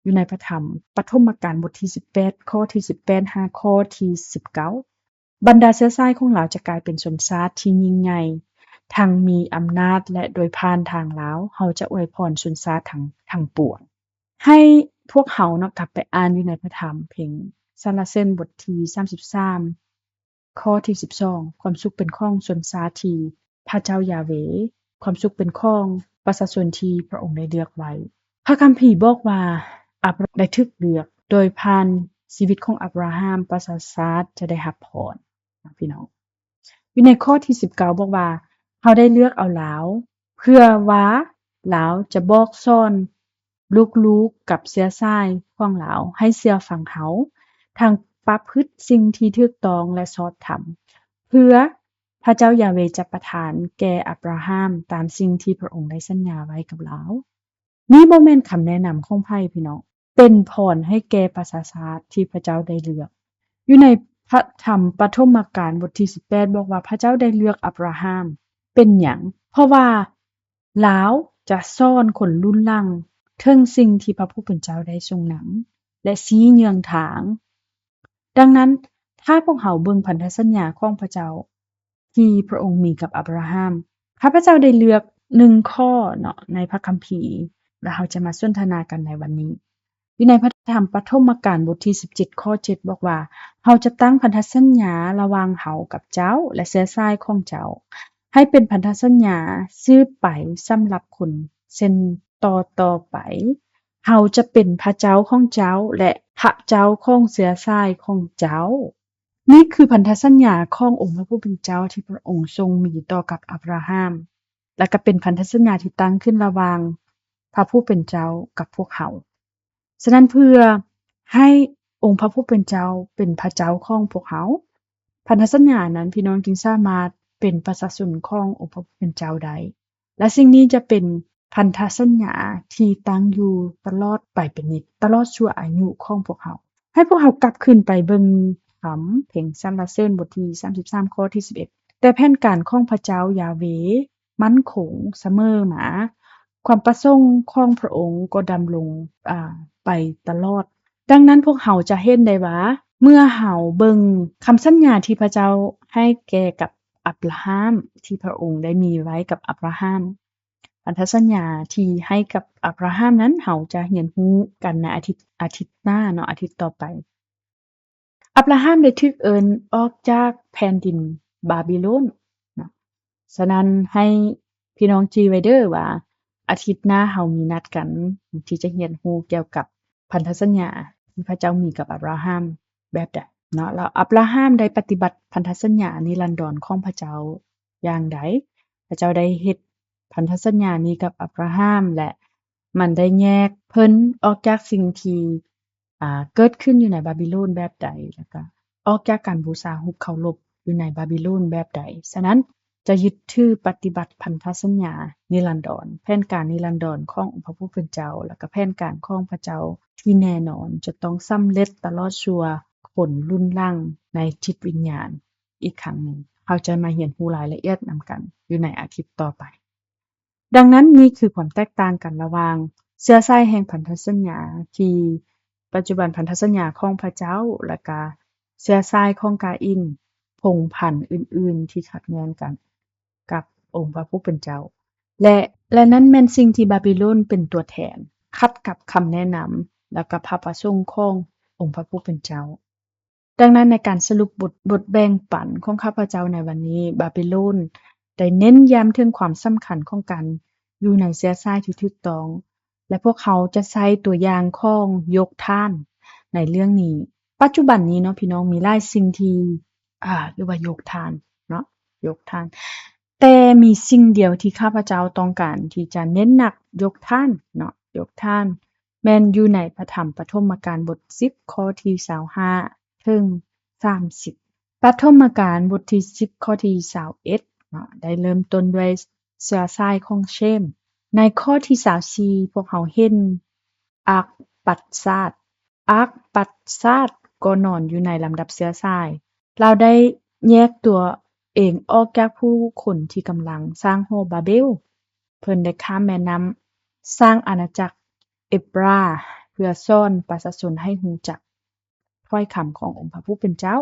ຢູ່ໃນພະທຳປະຖົມມະການບົດທີສິບແປດ ຂໍ້ທີສິບແປດ ຫາຂໍ້ທີສິບເກົ້າ, ບັນດາເຊື້ອສາຍຂອງລາວຈະກາຍເປັນຊົນຊາດທີ່ຍິ່ງໃຫຍ່, ທັງມີອຳນາດ ແລະ ໂດຍຜ່ານທາງລາວ, ເຮົາຈະອວຍພອນຊົນຊາດທັງ, ທັງປວງ. ໃຫ້ພວກເຮົາເນາະ ກັບໄປອ່ານຢູ່ໃນພະທຳເພງສັນລະເສີນບົດທີສາມສິບສາມ ຂໍ້ທີສິບສອງ, ຄວາມສຸກເປັນຂອງຊົນຊາດທີ່ພະເຈົ້າຢາເວ, ຄວາມສຸກເປັນຂອງປະຊາຊົນທີ່ພະອົງໄດ້ເລືອກໄວ້. ພະຄຳພີບອກວ່າ ອັບຣາຮາມໄດ້ຖືກເລືອກ, ໂດຍຜ່ານຊີວິດຂອງອັບຣາຮາມ, ປະຊາຊາດຈະໄດ້ຮັບພອນ. ພີ່ນ້ອງ, ຢູ່ໃນຂໍ້ທີສິບເກົ້າບອກວ່າ ເຮົາໄດ້ເລືອກເອົາລາວ ເພື່ອວ່າລາວຈະບອກສອນລູກໆກັບເຊື້ອສາຍຂອງລາວໃຫ້ເຊື່ອຟັງເຮົາ, ທັງປະພຶດສິ່ງທີ່ຖືກຕ້ອງ ແລະ ຊອບທຳ, ເພື່ອພະເຈົ້າຢາເວຈະປະທານແກ່ອັບຣາຮາມຕາມສິ່ງທີ່ພະອົງໄດ້ສັນຍາໄວ້ກັບລາວ. ນີ້ບໍ່ແມ່ນຄຳແນະນຳຂອງໃຜ, ພີ່ນ້ອງ, ເປັນພອນໃຫ້ແກ່ປະຊາຊາດທີ່ພະເຈົ້າໄດ້ເລືອກ. ຢູ່ໃນພະທຳປະຖົມມະການບົດທີສິບແປດບອກວ່າ ພະເຈົ້າໄດ້ເລືອກອັບຣາຮາມ. ເປັນຫຍັງ? ເພາະວ່າລາວຈະສອນຄົນລຸ້ນຫຼັງເຖິງສິ່ງທີ່ພະຜູ້ເປັນເຈົ້າໄດ້ຊົງນຳ ແລະ ຊີ້ເຍືອງທາງ. ດັ່ງນັ້ນ, ຖ້າພວກເຮົາເບິ່ງພັນທະສັນຍາຂອງພະເຈົ້າທີ່ພະອົງມີກັບອັບຣາຮາມ, ຂ້າພະເຈົ້າໄດ້ເລືອກໜຶ່ງຂໍ້ເນາະ ໃນພະຄຳພີ ແລະ ເຮົາຈະມາສົນທະນາກັນໃນວັນນີ້. ຢູ່ໃນພະທຳປະຖົມມະການບົດທີສິບເຈັດ ຂໍ້ເຈັດບອກວ່າ, ເຮົາຈະຕັ້ງພັນທະສັນຍາລະຫວ່າງເຮົາກັບເຈົ້າ ແລະ ເຊື້ອສາຍຂອງເຈົ້າ, ໃຫ້ເປັນພັນທະສັນຍາສືບໄປສຳລັບຄົນເຊັ່ນຕໍ່ໆໄປ. ເຮົາຈະເປັນພະເຈົ້າຂອງເຈົ້າ ແລະ ພະເຈົ້າຂອງເຊື້ອສາຍຂອງເຈົ້າ. ນີ້ຄືພັນທະສັນຍາຂອງອົງພະຜູ້ເປັນເຈົ້າທີ່ພະອົງຊົງມີຕໍ່ກັບອັບຣາຮາມ ແລະ ກໍເປັນພັນທະສັນຍາທີ່ຕັ້ງຂຶ້ນລະຫວ່າງພະຜູ້ເປັນເຈົ້າກັບພວກເຮົາ. ສະນັ້ນ, ເພື່ອໃຫ້ອົງພະຜູ້ເປັນເຈົ້າເປັນພະເຈົ້າຂອງພວກເຮົາ, ພັນທະສັນຍານັ້ນ, ພີ່ນ້ອງຈຶ່ງສາມາດເປັນປະຊາຊົນຂອງອົງພະຜູ້ເປັນເຈົ້າໄດ້. ແລະ ສິ່ງນີ້ຈະເປັນ ພັນທະສັນຍາທີ່ຕັ້ງຢູ່ຕະຫຼອດໄປເປັນນິດ, ຕະຫຼອດຊົ່ວອາຍຸຂອງພວກເຮົາ. ໃຫ້ພວກເຮົາກັບຄືນໄປເບິ່ງຄຳເພງສັນລະເສີນບົດທີສາມສິບສາມ ຂໍ້ທີສິບເອັດ ແຕ່ແຜນການຂອງພະເຈົ້າຢາເວໝັ້ນຄົງສະເໝີມາ, ຄວາມປະສົງຂອງພະອົງກໍດຳລົງ, ອາ, ໄປຕະຫຼອດ. ດັ່ງນັ້ນພວກເຮົາຈະເຫັນໄດ້ວ່າ ເມື່ອເຮົາເບິ່ງຄຳສັນຍາທີ່ພະເຈົ້າໃຫ້ແກ່ກັບອັບຣາຮາມ, ທີ່ພະອົງໄດ້ມີໄວ້ກັບອັບຣາຮາມ, ພັນທະສັນຍາທີ່ໃຫ້ກັບອັບຣາຮາມນັ້ນ ເຮົາຈະຮຽນຮູ້ກັນໃນອາທິດ, ອາທິດໜ້າເນາະ, ອາທິດຕໍ່ໄປ. ອັບຣາຮາມໄດ້ຖືກເອີ້ນອອກຈາກແຜ່ນດິນບາບິໂລນເນາະ. ສະນັ້ນໃຫ້ພີ່ນ້ອງຈື່ໄວ້ເດີວ່າ ອາທິດໜ້າເຮົາມີນັດກັນທີ່ຈະຮຽນຮູ້ກ່ຽວກັບພັນທະສັນຍາທີ່ພະເຈົ້າມີກັບອັບຣາຮາມແບບໃດເນາະ. ແລ້ວອັບຣາຮາມໄດ້ປະຕິບັດພັນທະສັນຍານິລັນດອນຂອງພະເຈົ້າຢ່າງໃດ? ພະເຈົ້າໄດ້ເຮັດພັນທະສັນຍານີ້ກັບອັບຣາຮາມ ແລະ ມັນໄດ້ແຍກເພິ່ນອອກຈາກສິ່ງທີ່ ອາ ເກີດຂຶ້ນຢູ່ໃນບາບິໂລນແບບໃດ ແລ້ວກະອອກຈາກການບູຊາຮູບເຄົາລົບຢູ່ໃນບາບິໂລນແບບໃດ. ສະນັ້ນຈະຍຶດຖືປະຕິບັດພັນທະສັນຍານິລັນດອນ, ແຜນການນິລັນດອນຂອງອົງພະຜູ້ເປັນເຈົ້າ ແລ້ວກະແຜນການຂອງພະເຈົ້າທີ່ແນ່ນອນຈະຕ້ອງສຳເລັດຕະຫຼອດຊົ່ວຄົນລຸ້ນຫຼັງໃນຈິດວິນຍານອີກຄັ້ງໜຶ່ງ. ເຮົາຈະມາຮຽນຮູ້ລາຍລະອຽດນຳກັນຢູ່ໃນອາທິດຕໍ່ໄປ. ດັ່ງນັ້ນ ນີ້ຄືຄວາມແຕກຕ່າງກັນລະຫວ່າງເຊື້ອສາຍແຫ່ງພັນທະສັນຍາທີ່ປັດຈຸບັນ ພັນທະສັນຍາຂອງພະເຈົ້າ ແລະກະເຊື້ອສາຍຂອງກາອິນ, ພົງພັນອື່ນໆທີ່ຂັດແຍ່ງກັນກັບອົງພະຜູ້ເປັນເຈົ້າ ແລະ ແລະນັ້ນແມ່ນສິ່ງທີ່ບາບິໂລນເປັນຕົວແທນ, ຂັດກັບຄຳແນະນຳ ແລະກະພະປະສົງຂອງອົງພະຜູ້ເປັນເຈົ້າ. ດັ່ງນັ້ນ ໃນການສະຫຼຸບບົດ, ບົດແບ່ງປັນຂອງຂ້າພະເຈົ້າໃນວັນນີ້, ບາບິໂລນໄດ້ເນັ້ນຢ້ຳເຖິງຄວາມສຳຄັນຂອງການຢູ່ໃນເຊື້ອສາຍທີ່ຖືກຕ້ອງ ແລະ ພວກເຮົາຈະໃຊ້ຕົວຢ່າງຂອງໂຢກທານໃນເລື່ອງນີ້. ປັດຈຸບັນນີ້ເນາະ ພີ່ນ້ອງ, ມີຫຼາຍສິ່ງທີ່ ອາ ຫຼືວ່າໂຢກທານເນາະ, ໂຢກທານ. ແຕ່ມີສິ່ງດຽວທີ່ຂ້າພະເຈົ້າຕ້ອງການທີ່ຈະເນັ້ນໜັກໂຢກທານເນາະ, ໂຢກທານ ແມ່ນຢູ່ໃນພະທຳປະຖົມມະການບົດສິບ ຂໍ້ທີຊາວຫ້າເຖິງສາມສິບ. ປະຖົມມະການບົດທີສິບ ຂໍ້ທີຊາວເອັດເນາະ ໄດ້ເລີ່ມຕົ້ນດ້ວຍເຊື້ອສາຍຂອງເຊມ. ໃນຂໍ້ທີຊາວສີ່ ພວກເຮົາເຫັນອາກປັດຊາດ. ອາກປັດຊາດກໍນອນຢູ່ໃນລຳດັບເຊື້ອສາຍ. ລາວໄດ້ແຍກຕົວເອງອອກຈາກຜູ້ຄົນທີ່ກຳລັງສ້າງຫໍບາເບວ. ເພິ່ນໄດ້ຂ້າມແມ່ນ້ຳ ສ້າງອານາຈັກເອບຣາ ເພື່ອສອນປະຊາຊົນໃຫ້ຮູ້ຈັກຖ້ອຍຄຳຂອງອົງພະຜູ້ເປັນເຈົ້າ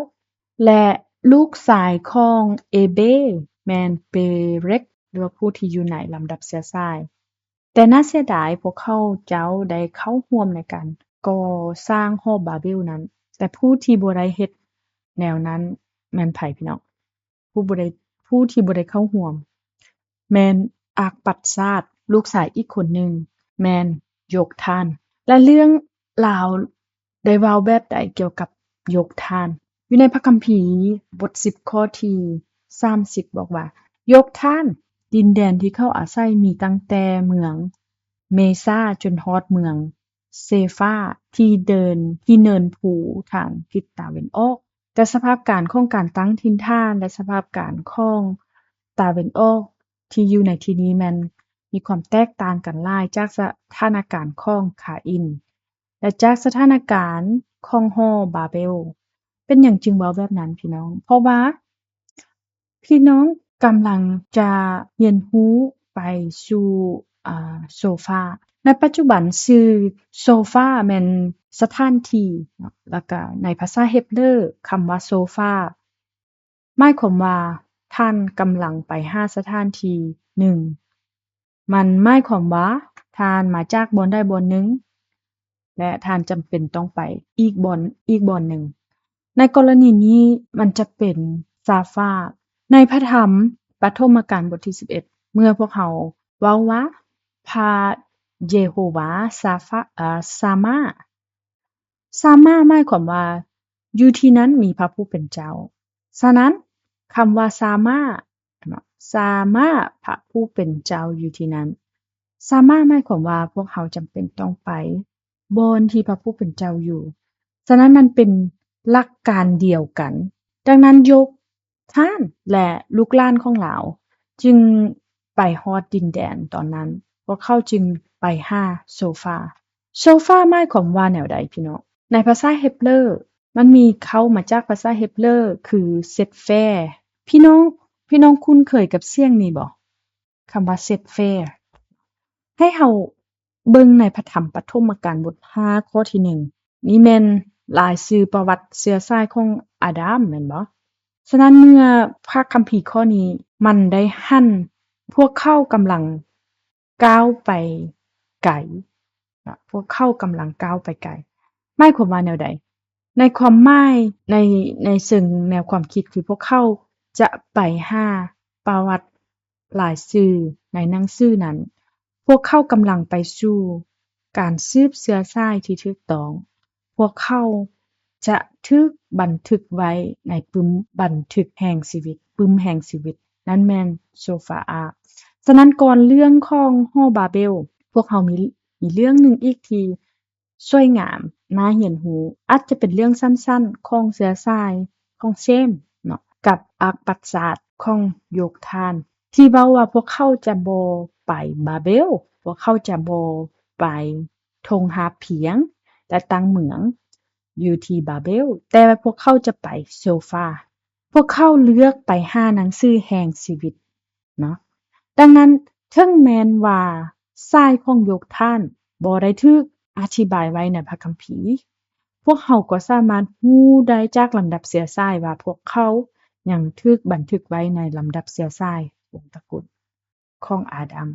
ແລະ ລູກຊາຍຂອງເອເບແມ່ນເປເຣັກ ຫຼືວ່າຜູ້ທີ່ຢູ່ໃນລຳດັບເຊື້ອສາຍ. ແຕ່ໜ້າເສຍດາຍ ພວກເຂົາເຈົ້າໄດ້ເຂົ້າຮ່ວມໃນການກໍ່ສ້າງຫໍບາເບວນັ້ນ, ແຕ່ຜູ້ທີ່ບໍ່ໄດ້ເຮັດແນວນັ້ນແມ່ນໃຜ ພີ່ນ້ອງ? ຜູ້ບໍ່ໄດ້, ຜູ້ທີ່ບໍ່ໄດ້ເຂົ້າຮ່ວມແມ່ນອາກປັດຊາດ, ລູກຊາຍອີກຄົນໜຶ່ງແມ່ນໂຢກທານ. ແລະ ເລື່ອງລາວໄດ້ເວົ້າແບບໃດກ່ຽວກັບໂຢກທານ? ຢູ່ໃນພະຄຳພີບົດສິບ ຂໍ້ທີສາມສິບ ບອກວ່າ ໂຢກທານ, ດິນແດນທີ່ເຂົາອາໄສມີຕັ້ງແຕ່ເມືອງເມຊາຈົນຮອດເມືອງ ເຊຟາ ທີ່ເດີນ, ທີ່ເນີນພູທາງທິດຕາເວັນອອກ. ແຕ່ສະພາບການຂອງການຕັ້ງຖິ່ນຖານ ແລະ ສະພາບການຂອງຕາເວັນອອກທີ່ຢູ່ໃນທີ່ນີ້ແມ່ນມີຄວາມແຕກຕ່າງກັນຫຼາຍຈາກສະຖານະການຂອງຄາອິນ ແລະ ຈາກສະຖານະການຂອງຫໍບາເບວ. ເປັນຫຍັງຈຶ່ງເວົ້າແບບນັ້ນ ພີ່ນ້ອງ? ເພາະວ່າ ພີ່ນ້ອງກຳລັງຈະຮຽນຮູ້ໄປສູ່ ອາ ໂຊຟາ. ໃນປັດຈຸບັນຊື່ໂຊຟາແມ່ນສະຖານທີ່ເນາະ, ແລ້ວກະໃນພາສາເຮັບເຣີຄຳວ່າໂຊຟາໝາຍຄວາມວ່າທ່ານກຳລັງໄປຫາສະຖານທີ່ໜຶ່ງ. ມັນໝາຍຄວາມວ່າທ່ານມາຈາກບ່ອນໃດບ່ອນໜຶ່ງ ແລະ ທ່ານຈຳເປັນຕ້ອງໄປອີກບ່ອນ, ອີກບ່ອນໜຶ່ງ. ໃນກໍລະນີນີ້ມັນຈະເປັນຊາຟາ. ໃນພະທຳປະຖົມມະການບົດທີສິບເອັດ ເມື່ອພວກເຮົາເວົ້າວ່າ ພະເຢໂຮວາຊາຟາ, ເອີ ຊາມາ, ຊາມາໝາຍຄວາມວ່າຢູ່ທີ່ນັ້ນມີພະຜູ້ເປັນເຈົ້າ. ສະນັ້ນ ຄຳວ່າຊາມາ ຊາມາ ພະຜູ້ເປັນເຈົ້າຢູ່ທີ່ນັ້ນ. ຊາມາໝາຍຄວາມວ່າພວກເຮົາຈຳເປັນຕ້ອງໄປບ່ອນທີ່ພະຜູ້ເປັນເຈົ້າຢູ່. ສະນັ້ນມັນເປັນຫຼັກການດຽວກັນ. ດັ່ງນັ້ນ ໂຢກທານ ແລະ ລູກຫຼານຂອງລາວຈຶ່ງໄປຮອດດິນແດນຕອນນັ້ນ. ວກເຂົາຈຶ່ງໄປຫາໂຊຟາ. ໂຊຟາໝາຍຄວາມວ່າແນວໃດພີ່ນ້ອງ? ໃນພາສາເຮັບເຣີ ມັນມີ ເຂົ້າມາຈາກພາສາເຮັບເຣີ ຄື ເຊັດແຟ. ພີ່ນ້ອງ ພີ່ນ້ອງຄຸ້ນເຄີຍກັບສຽງນີ້ບໍ່? ຄຳວ່າ ເຊັດແຟ. ໃຫ້ເຮົາເບິ່ງໃນພະທຳປະຖົມມະການບົດຫ້າ ຂໍ້ທີໜຶ່ງ. ນີ້ແມ່ນລາຍຊື່ປະຫວັດເຊື້ອສາຍຂອງອາດາມແມ່ນບໍ່? ສະນັ້ນເມື່ອພະຄຳພີຂໍ້ນີ້ມັນໄດ້ຫັນພວກເຂົາກຳລັງກ້າວໄປໄກ, ພວກເຂົາກຳລັງກ້າວໄປໄກ ໝາຍຄວາມວ່າແນວໃດ? ໃນຄວາມໝາຍ ໃນ ໃນເຊີງແນວຄວາມຄິດ ຄືພວກເຂົາຈະໄປຫາປະຫວັດ ລາຍຊື່ໃນໜັງສືນັ້ນ, ພວກເຂົາກຳລັງໄປສູ່ການສືບເຊື້ອສາຍທີ່ຖືກຕ້ອງ. ພວກເຂົາຈະຖືກບັນທຶກໄວ້ໃນປຶ້ມບັນທຶກແຫ່ງຊີວິດ, ປຶ້ມແຫ່ງຊີວິດ, ນັ້ນແມ່ນໂຊຟາອາ. ສະນັ້ນ ກ່ອນເລື່ອງຂອງຫໍບາເບວ, ພວກເຮົາມີ ມີເລື່ອງໜຶ່ງອີກທີ່ ສວຍງາມ ໜ້າຮຽນຮູ້ ອາດຈະເປັນເລື່ອງສັ້ນໆຂອງເຊື້ອສາຍຂອງເຊມເນາະ ກັບອາກປັດຊາດຂອງໂຢກທານ ທີ່ເວົ້າວ່າພວກເຂົາຈະບໍ່ໄປບາເບວ, ພວກເຂົາຈະບໍ່ໄປທົ່ງຮາບພຽງ ແລະ ຕັ້ງເມືອງຢູ່ທີ່ບາເບວ, ແຕ່ພວກເຂົາຈະໄປໂຊຟາ. ພວກເຂົາເລືອກໄປຫາໜັງສືແຫ່ງຊີວິດເນາະ. ດັ່ງນັ້ນ ເຖິງແມ່ນວ່າສາຍຂອງໂຢກທານບໍ່ໄດ້ຖືກອະທິບາຍໄວ້ໃນພະຄຳພີ, ພວກເຮົາກໍສາມາດຮູ້ໄດ້ຈາກລຳດັບເຊື້ອສາຍວ່າພວກເຂົາຍັງຖືກບັນທຶກໄວ້ໃນລຳດັບເຊື້ອສາຍວົງຕະກຸນຂອງອາດຳ.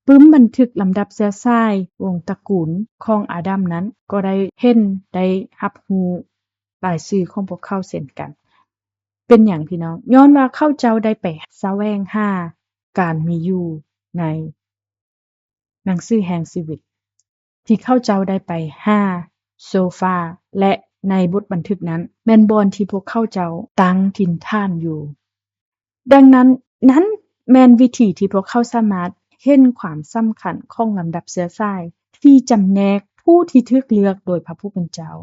ປຶ້ມບັນທຶກລຳດັບເຊື້ອສາຍວົງຕະກຸນຂອງອາດຳນັ້ນ ກໍໄດ້ເຫັນ ໄດ້ຮັບຮູ້ລາຍຊື່ຂອງພວກເຂົາເຊັ່ນກັນ. ເປັນຫຍັງພີ່ນ້ອງ? ຍ້ອນວ່າເຂົາເຈົ້າໄດ້ໄປສະແຫວງຫາການມີຢູ່ໃນໜັງສືແຫ່ງຊີວິດ ທີ່ເຂົາເຈົ້າໄດ້ໄປຫາໂຊຟາ ແລະ ໃນບົດບັນທຶກນັ້ນ ແມ່ນບ່ອນທີ່ພວກເຂົາເຈົ້າຕັ້ງຖິ່ນຖານຢູ່. ດັ່ງນັ້ນ ນັ້ນແມ່ນວິທີທີ່ພວກເຂົາສາມາດເຫັນຄວາມສຳຄັນຂອງລຳດັບເຊື້ອສາຍ ທີ່ຈຳແນກຜູ້ທີ່ຖືກເລືອກໂດຍພະຜູ້ເປັນເຈົ້າ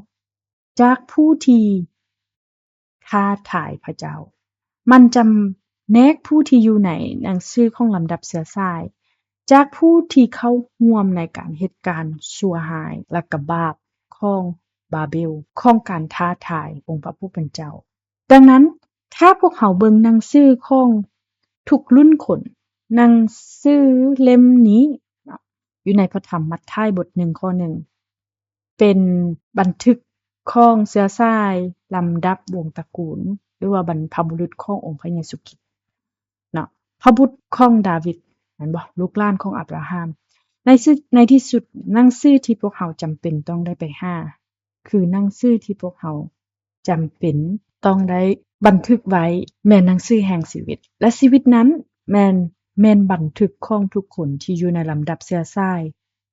ຈາກຜູ້ທີ່ທ້າທາຍພະເຈົ້າ. ມັນຈຳແນກຜູ້ທີ່ຢູ່ໃນໜັງສືຂອງລຳດັບເຊື້ອສາຍ ຈາກຜູ້ທີ່ເຂົ້າຮ່ວມໃນການເຮັດການຊົ່ວຮ້າຍ ແລະ ກະບາບຂອງບາເບວ ຂອງການທ້າທາຍອົງພະຜູ້ເປັນເຈົ້າ. ດັ່ງນັ້ນ ຖ້າພວກເຮົາເບິ່ງໜັງສືຂອງທຸກລຸ້ນຄົນ, ໜັງສືເຫຼັ້ມນີ້ເນາະ ຢູ່ໃນພະທຳມັດທາຍບົດໜຶ່ງ ຂໍ້ໜຶ່ງ ເປັນບັນທຶກຂອງເຊື້ອສາຍລຳດັບວົງຕະກູນ ຫຼືວ່າບັນພະບຸລຸດຂອງອົງພະເຢຊູຄຣິດເນາະ, ພະບຸດຂອງດາວິດ ແມ່ນບໍ່? ລູກຫຼານຂອງອາບຣາຮາມ. ໃນທີ່ ໃນທີ່ສຸດ ໜັງສືທີ່ພວກເຮົາຈຳເປັນຕ້ອງໄດ້ໄປຫາ ຄືໜັງສືທີ່ພວກເຮົາ ຈຳເປັນຕ້ອງໄດ້ບັນທຶກໄວ້ແມ່ນໜັງສືແຫ່ງຊີວິດ ແລະ ຊີວິດນັ້ນແມ່ນ ແມ່ນບັນທຶກຂອງທຸກຄົນທີ່ຢູ່ໃນລຳດັບເຊື້ອສາຍ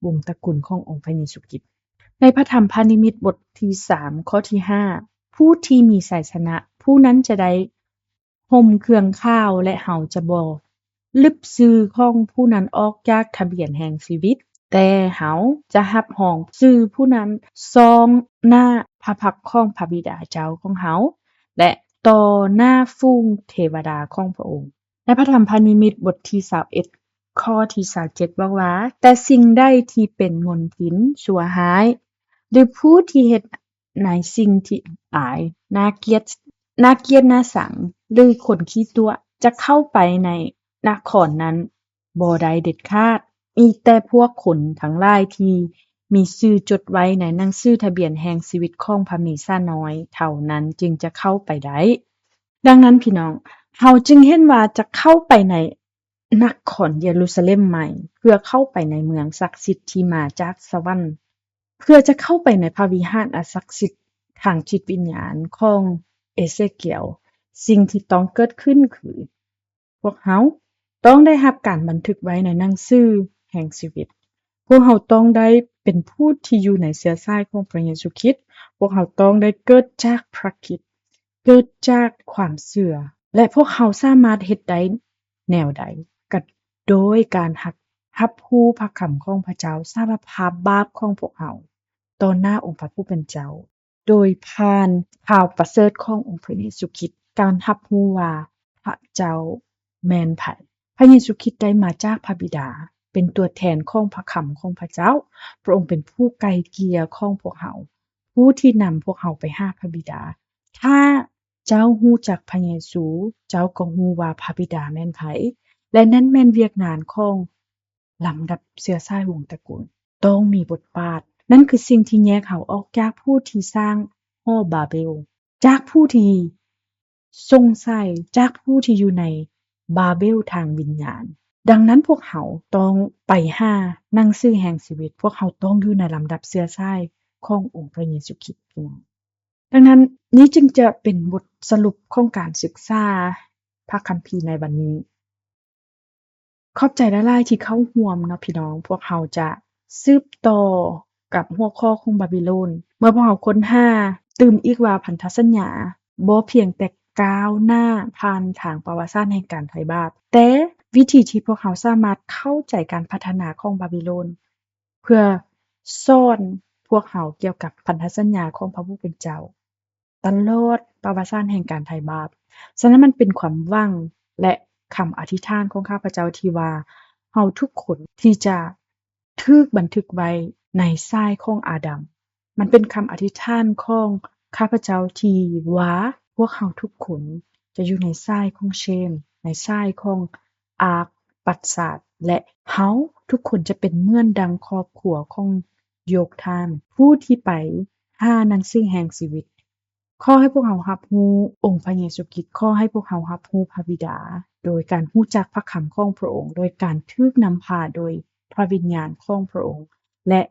ວົງຕະກຸນຂອງອົງພະເຢຊູຄຣິດ. ໃນພະທຳພະນິມິດບົດທີສາມ ຂໍ້ທີຫ້າ ຜູ້ທີ່ມີໄຊຊະນະ ຜູ້ນັ້ນຈະໄດ້ ຫົ່ມເຄື່ອງຂາວ ແລະ ເຮົາຈະບໍ່ລຶບຊື່ຂອງຜູ້ນັ້ນອອກຈາກທະບຽນແຫ່ງຊີວິດ, ແຕ່ເຮົາຈະຮັບຮອງຊື່ຜູ້ນັ້ນຊ່ອງໜ້າພະພັກຂອງພະບິດາເຈົ້າຂອງເຮົາ ແລະ ຕໍ່ໜ້າຝູງເທວະດາຂອງພະອົງ. ໃນພະທຳພະນິມິດບົດທີຊາວເອັດ ຂໍ້ທີຊາວເຈັດ ບອກວ່າ, ແຕ່ສິ່ງໃດທີ່ເປັນມົນທິນຊົ່ວຮ້າຍ ຫຼື ຜູ້ທີ່ເຮັດ ໃນສິ່ງທີ່ອັບອາຍ, ໜ້າກຽດ, ໜ້າກຽດໜ້າຊັງ ຫຼື ຄົນຂີ້ຕົວະ ຈະເຂົ້າໄປໃນນະຄອນນັ້ນບໍ່ໄດ້ເດັດຂາດ. ມີແຕ່ພວກຄົນທັງຫຼາຍທີ່ມີຊື່ຈົດໄວ້ໃນໜັງສືທະບຽນແຫ່ງຊີວິດຂອງພະເມສານ້ອຍເທົ່ານັ້ນຈຶ່ງຈະເຂົ້າໄປໄດ້. ດັ່ງນັ້ນພີ່ນ້ອງ, ເຮົາຈຶ່ງເຫັນວ່າຈະເຂົ້າໄປໃນນະຄອນເຢຣູຊາເລັມໃໝ່ ເພື່ອເຂົ້າໄປໃນເມືອງສັກສິດທີ່ມາຈາກສະຫວັນ. ເພື່ອຈະເຂົ້າໄປໃນພະວິຫານອັນສັກສິດທາງຈິດວິນຍານຂອງເອເຊກຽລ, ສິ່ງທີ່ຕ້ອງເກີດຂຶ້ນຄື ພວກເຮົາຕ້ອງໄດ້ຮັບການບັນທຶກໄວ້ໃນໜັງສືແຫ່ງຊີວິດ. ພວກເຮົາຕ້ອງໄດ້ເປັນຜູ້ທີ່ຢູ່ໃນເຊື້ອສາຍຂອງພະເຢຊູຄຣິດ. ພວກເຮົາຕ້ອງໄດ້ເກີດຈາກພຣະຄຣິດ, ເກີດຈາກຄວາມເຊື່ອ ແລະ ພວກເຮົາສາມາດເຮັດໄດ້ແນວໃດ? ກໍໂດຍການຮັບ ຮັບຮູ້ພະຄຳຂອງພະເຈົ້າ, ສາລະພາບບາບຂອງພວກເຮົາຕໍ່ໜ້າອົງພະຜູ້ເປັນເຈົ້າ ໂດຍຜ່ານຂ່າວປະເສີດຂອງອົງພະເຢຊູຄຣິດ, ການຮັບຮູ້ວ່າພະເຈົ້າແມ່ນໃຜ. ພະເຢຊູຄຣິດໄດ້ມາຈາກພະບິດາ, ເປັນຕົວແທນຂອງພະຄຳຂອງພະເຈົ້າ. ພະອົງເປັນຜູ້ໄກ່ເກ່ຍຂອງພວກເຮົາ, ຜູ້ທີ່ນຳພວກເຮົາໄປຫາພະບິດາ. ຖ້າເຈົ້າຮູ້ຈັກພະເຢຊູ, ເຈົ້າກໍຮູ້ວ່າພະບິດາແມ່ນໃຜ, ແລະ ນັ້ນແມ່ນວຽກງານຂອງລຳດັບເຊື້ອສາຍວົງຕະກຸນ. ຕ້ອງມີບົດບາດ. ນັ້ນຄືສິ່ງທີ່ແຍກເຮົາອອກຈາກຜູ້ທີ່ສ້າງຫໍບາເບວ, ຈາກຜູ້ທີ່ສົງໄສ, ຈາກຜູ້ທີ່ຢູ່ໃນບາເບວທາງວິນຍານ. ດັ່ງນັ້ນພວກເຮົາຕ້ອງໄປຫາໜັງສືແຫ່ງຊີວິດ. ພວກເຮົາຕ້ອງຢູ່ໃນລຳດັບເຊື້ອສາຍຂອງອົງພະເຢຊູຄຣິດ. ດັ່ງນັ້ນນີ້ຈຶ່ງຈະເປັນບົດສະຫຼຸບຂອງການສຶກສາພະຄຳພີໃນວັນນີ້. ຂອບໃຈຫຼາຍໆທີ່ເຂົ້າຮ່ວມເນາະພີ່ນ້ອງ. ພວກເຮົາຈະສືບຕໍ່ກັບຫົວຂໍ້ຂອງບາບິໂລນ. ເມື່ອພວກເຮົາຄົ້ນຫາຕື່ມອີກວ່າພັນທະສັນຍາບໍ່ພຽງແຕ່ກ້າວໜ້າຜ່ານທາງປະຫວັດສາດແຫ່ງການໄຖ່ບາບ, ແຕ່ວິທີທີ່ພວກເຮົາສາມາດເຂົ້າໃຈການພັດທະນາຂອງບາບິໂລນ ເພື່ອສອນພວກເຮົາກ່ຽວກັບພັນທະສັນຍາຂອງພະຜູ້ເປັນເຈົ້າ ຕະຫຼອດປະຫວັດສາດແຫ່ງການໄຖ່ບາບ. ສະນັ້ນມັນເປັນຄວາມຫວັງ ແລະ ຄຳອະທິຖານຂອງຂ້າພະເຈົ້າທີ່ວ່າເຮົາທຸກຄົນທີ່ຈະຖືກບັນທຶກໄວ້ໃນສາຍຂອງອາດຳ. ມັນເປັນຄຳອະທິຖານຂອງຂ້າພະເຈົ້າທີ່ວ່າພວກເຮົາທຸກຄົນຈະຢູ່ໃນສາຍຂອງເຊມ, ໃນສາຍຂອງອາກປັດຊາດ ແລະ ເຮົາທຸກຄົນຈະເປັນເໝືອນດັ່ງຄອບຄົວຂອງໂຢກທານ ຜູ້ທີ່ໄປຫາໜັງສືແຫ່ງຊີວິດ. ຂໍໃຫ້ພວກເຮົາຮັບຮູ້ອົງພະເຢຊູຄຣິດ. ຂໍໃຫ້ພວກເຮົາຮັບຮູ້ພະບິດາ ໂດຍການຮູ້ຈັກພະຄຳຂອງພະອົງ, ໂດຍການຖືກນຳພາໂດຍພະວິນຍານຂອງພະອົງ ແລະ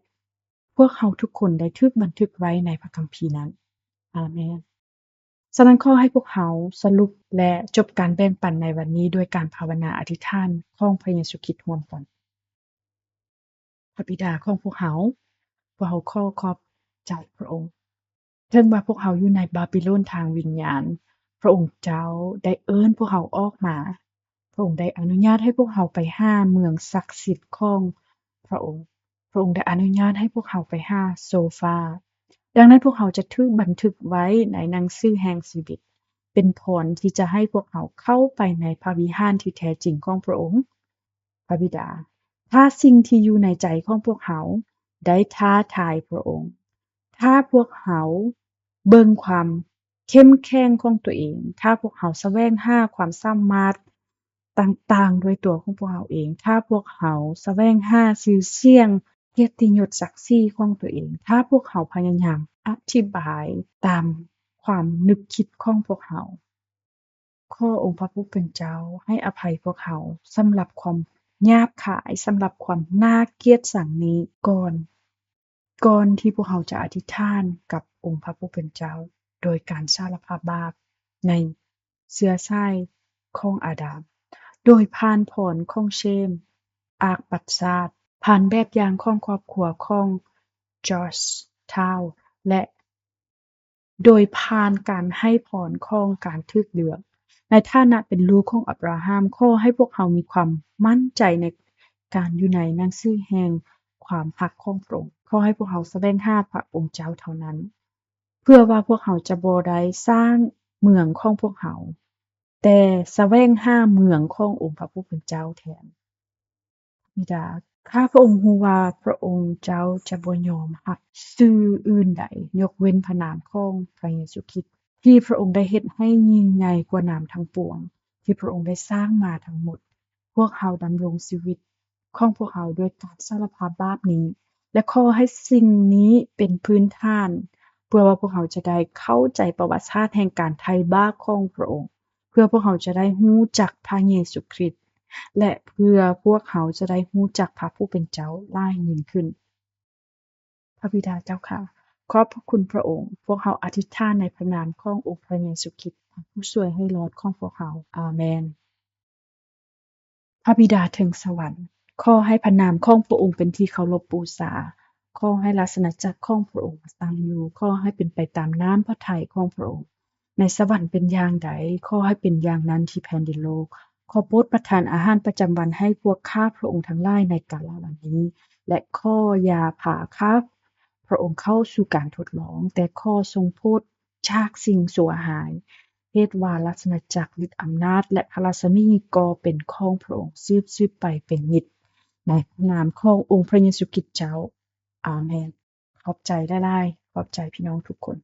ພວກເຮົາທຸກຄົນໄດ້ຖືກບັນທຶກໄວ້ໃນພະຄຳພີນັ້ນ. ອາເມນ. ສະນັ້ນ ຂໍໃຫ້ພວກເຮົາສະຫຼຸບ ແລະ ຈົບການແບ່ງປັນໃນວັນນີ້ດ້ວຍການພາວະນາອະທິຖານຂອງພະເຢຊູຄຣິດຮ່ວມກັນ. ພະບິດາຂອງພວກເຮົາ, ພວກເຮົາຂໍຂອບໃຈພະອົງ. ເຖິງວ່າພວກເຮົາຢູ່ໃນບາບິໂລນທາງວິນຍານ, ພະອົງເຈົ້າໄດ້ເອີ້ນພວກເຮົາອອກມາ. ພະອົງໄດ້ອະນຸຍາດໃຫ້ພວກເຮົາໄປຫາເມືອງສັກສິດຂອງພະອົງ. ພະອົງໄດ້ອະນຸຍາດໃຫ້ພວກເຮົາໄປຫາໂຊຟາ. ດັ່ງນັ້ນພວກເຮົາຈະຖືກບັນທຶກໄວ້ໃນໜັງສືແຫ່ງຊີວິດ, ເປັນພອນທີ່ຈະໃຫ້ພວກເຮົາເຂົ້າໄປໃນພະວິຫານທີ່ແທ້ຈິງຂອງພະອົງ. ພະບິດາ, ຖ້າສິ່ງທີ່ຢູ່ໃນໃຈຂອງພວກເຮົາໄດ້ທ້າທາຍພະອົງ, ຖ້າພວກເຮົາເບິ່ງຄວາມ ເຂັ້ມແຂງຂອງຕົວເອງ, ຖ້າພວກເຮົາສະແຫວງຫາຄວາມສາມາດຕ່າງໆດ້ວຍຕົວຂອງພວກເຮົາເອງ, ຖ້າພວກເຮົາສະແຫວງຫາຊື່ສຽງ, ກຽດຕິຍົດ, ສັກສີຂອງຕົວເອງ, ຖ້າພວກເຮົາພະຍາຍາມອະທິບາຍຕາມຄວາມນຶກຄິດຂອງພວກເຮົາ, ຂໍອົງພະຜູ້ເປັນເຈົ້າໃຫ້ອະໄພພວກເຮົາສຳລັບຄວາມຫຍາບຄາຍ, ສຳລັບຄວາມໜ້າກຽດຊັງນີ້ກ່ອນ. ກ່ອນທີ່ພວກເຮົາຈະອະທິຖານກັບອົງພະຜູ້ເປັນເຈົ້າ ໂດຍການສາລະພາບບາບໃນເຊື້ອສາຍຂອງອາດາມ, ໂດຍຜ່ານພອນຂອງເຊມ, ອາກປັດຊາດ, ຜ່ານແບບຢ່າງຂອງຄອບຄົວຂອງຈອສທາວ ແລະ ໂດຍຜ່ານການໃຫ້ພອນຂອງການຖືກເລືອກ. ໃນຖານະເປັນລູກຂອງອັບຣາຮາມ, ຂໍໃຫ້ພວກເຮົາມີຄວາມໝັ້ນໃຈໃນການຢູ່ໃນໜັງສືແຫ່ງຄວາມຮັກຂອງພະອົງ. ຂໍໃຫ້ພວກເຮົາສະແຫວງຫາພະອົງເຈົ້າເທົ່ານັ້ນ, ເພື່ອວ່າພວກເຮົາຈະບໍ່ໄດ້ສ້າງເມືອງຂອງພວກເຮົາ, ແຕ່ສະແຫວງຫາເມືອງຂອງອົງພະຜູ້ເປັນເຈົ້າແທນ. ບິດາ, ຂ້າພະອົງຮູ້ວ່າພະອົງເຈົ້າຈະບໍ່ຍອມຮັບຊື່ອື່ນໃດ ຍົກເວັ້ນພະນາມຂອງພະເຢຊູຄຣິດ ທີ່ພະອົງໄດ້ເຮັດໃຫ້ຍິ່ງໃຫຍ່ກວ່ານາມທັງປວງ ທີ່ພະອົງໄດ້ສ້າງມາທັງໝົດ. ພວກເຮົາດຳລົງຊີວິດຂອງພວກເຮົາດ້ວຍການສາລະພາບບາບນີ້ ແລະ ຂໍໃຫ້ສິ່ງນີ້ເປັນພື້ນຖານ ເພື່ອວ່າພວກເຮົາຈະໄດ້ເຂົ້າໃຈປະຫວັດສາດແຫ່ງການໄຖ່ບາບຂອງພະອົງ. ເພື່ອພວກເຮົາຈະໄດ້ຮູ້ຈັກພະເຢຊູຄຣິດ ແລະ ເພື່ອພວກເຮົາຈະໄດ້ຮູ້ຈັກພະຜູ້ເປັນເຈົ້າຫຼາຍຍິ່ງຂຶ້ນ. ພະບິດາເຈົ້າຂ້າ, ຂອບພະຄຸນພະອົງ. ພວກເຮົາອະທິດຖານໃນພະນາມຂອງອົງພະເຢຊູຄຣິດ, ຜູ້ຊ່ວຍໃຫ້ລອດຂອງພວກເຮົາ. ອາເມນ. ພະບິດາເທິງສະຫວັນ, ຂໍໃຫ້ພະນາມຂອງພະອົງເປັນທີ່ເຄົາລົບບູຊາ. ຂໍໃຫ້ລາຊະອານາຈັກຂອງພະອົງຕັ້ງຢູ່. ຂໍໃຫ້ເປັນໄປຕາມນ້ຳພະໄທຂອງພະອົງ ໃນສະຫວັນເປັນຢ່າງໃດ, ຂໍໃຫ້ເປັນຢ່າງນັ້ນທີ່ແຜ່ນດິນໂລກ. ຂໍໂປດປະທານອາຫານປະຈຳວັນໃຫ້ພວກຂ້າພະອົງທັງຫຼາຍໃນກາລະວັນນີ້ ແລະ ຂໍຢ່າພາຂ້າພະອົງເຂົ້າສູ່ການທົດລອງ, ແຕ່ຂໍຊົງໂຜດຈາກສິ່ງຊົ່ວຮ້າຍ. ເຫດວ່າລາຊະອານາຈັກ, ລິດອຳນາດ ແລະ ພະລາຊະມີກໍເປັນຂອງພະອົງສືບໆໄປເປັນນິດ. ໃນນາມຂອງອົງພະເຢຊູຄຣິດເຈົ້າ. ອາເມນ. ຂອບໃຈຫຼາຍໆ. ຂອບໃຈພີ່ນ້ອງທຸກຄົນ.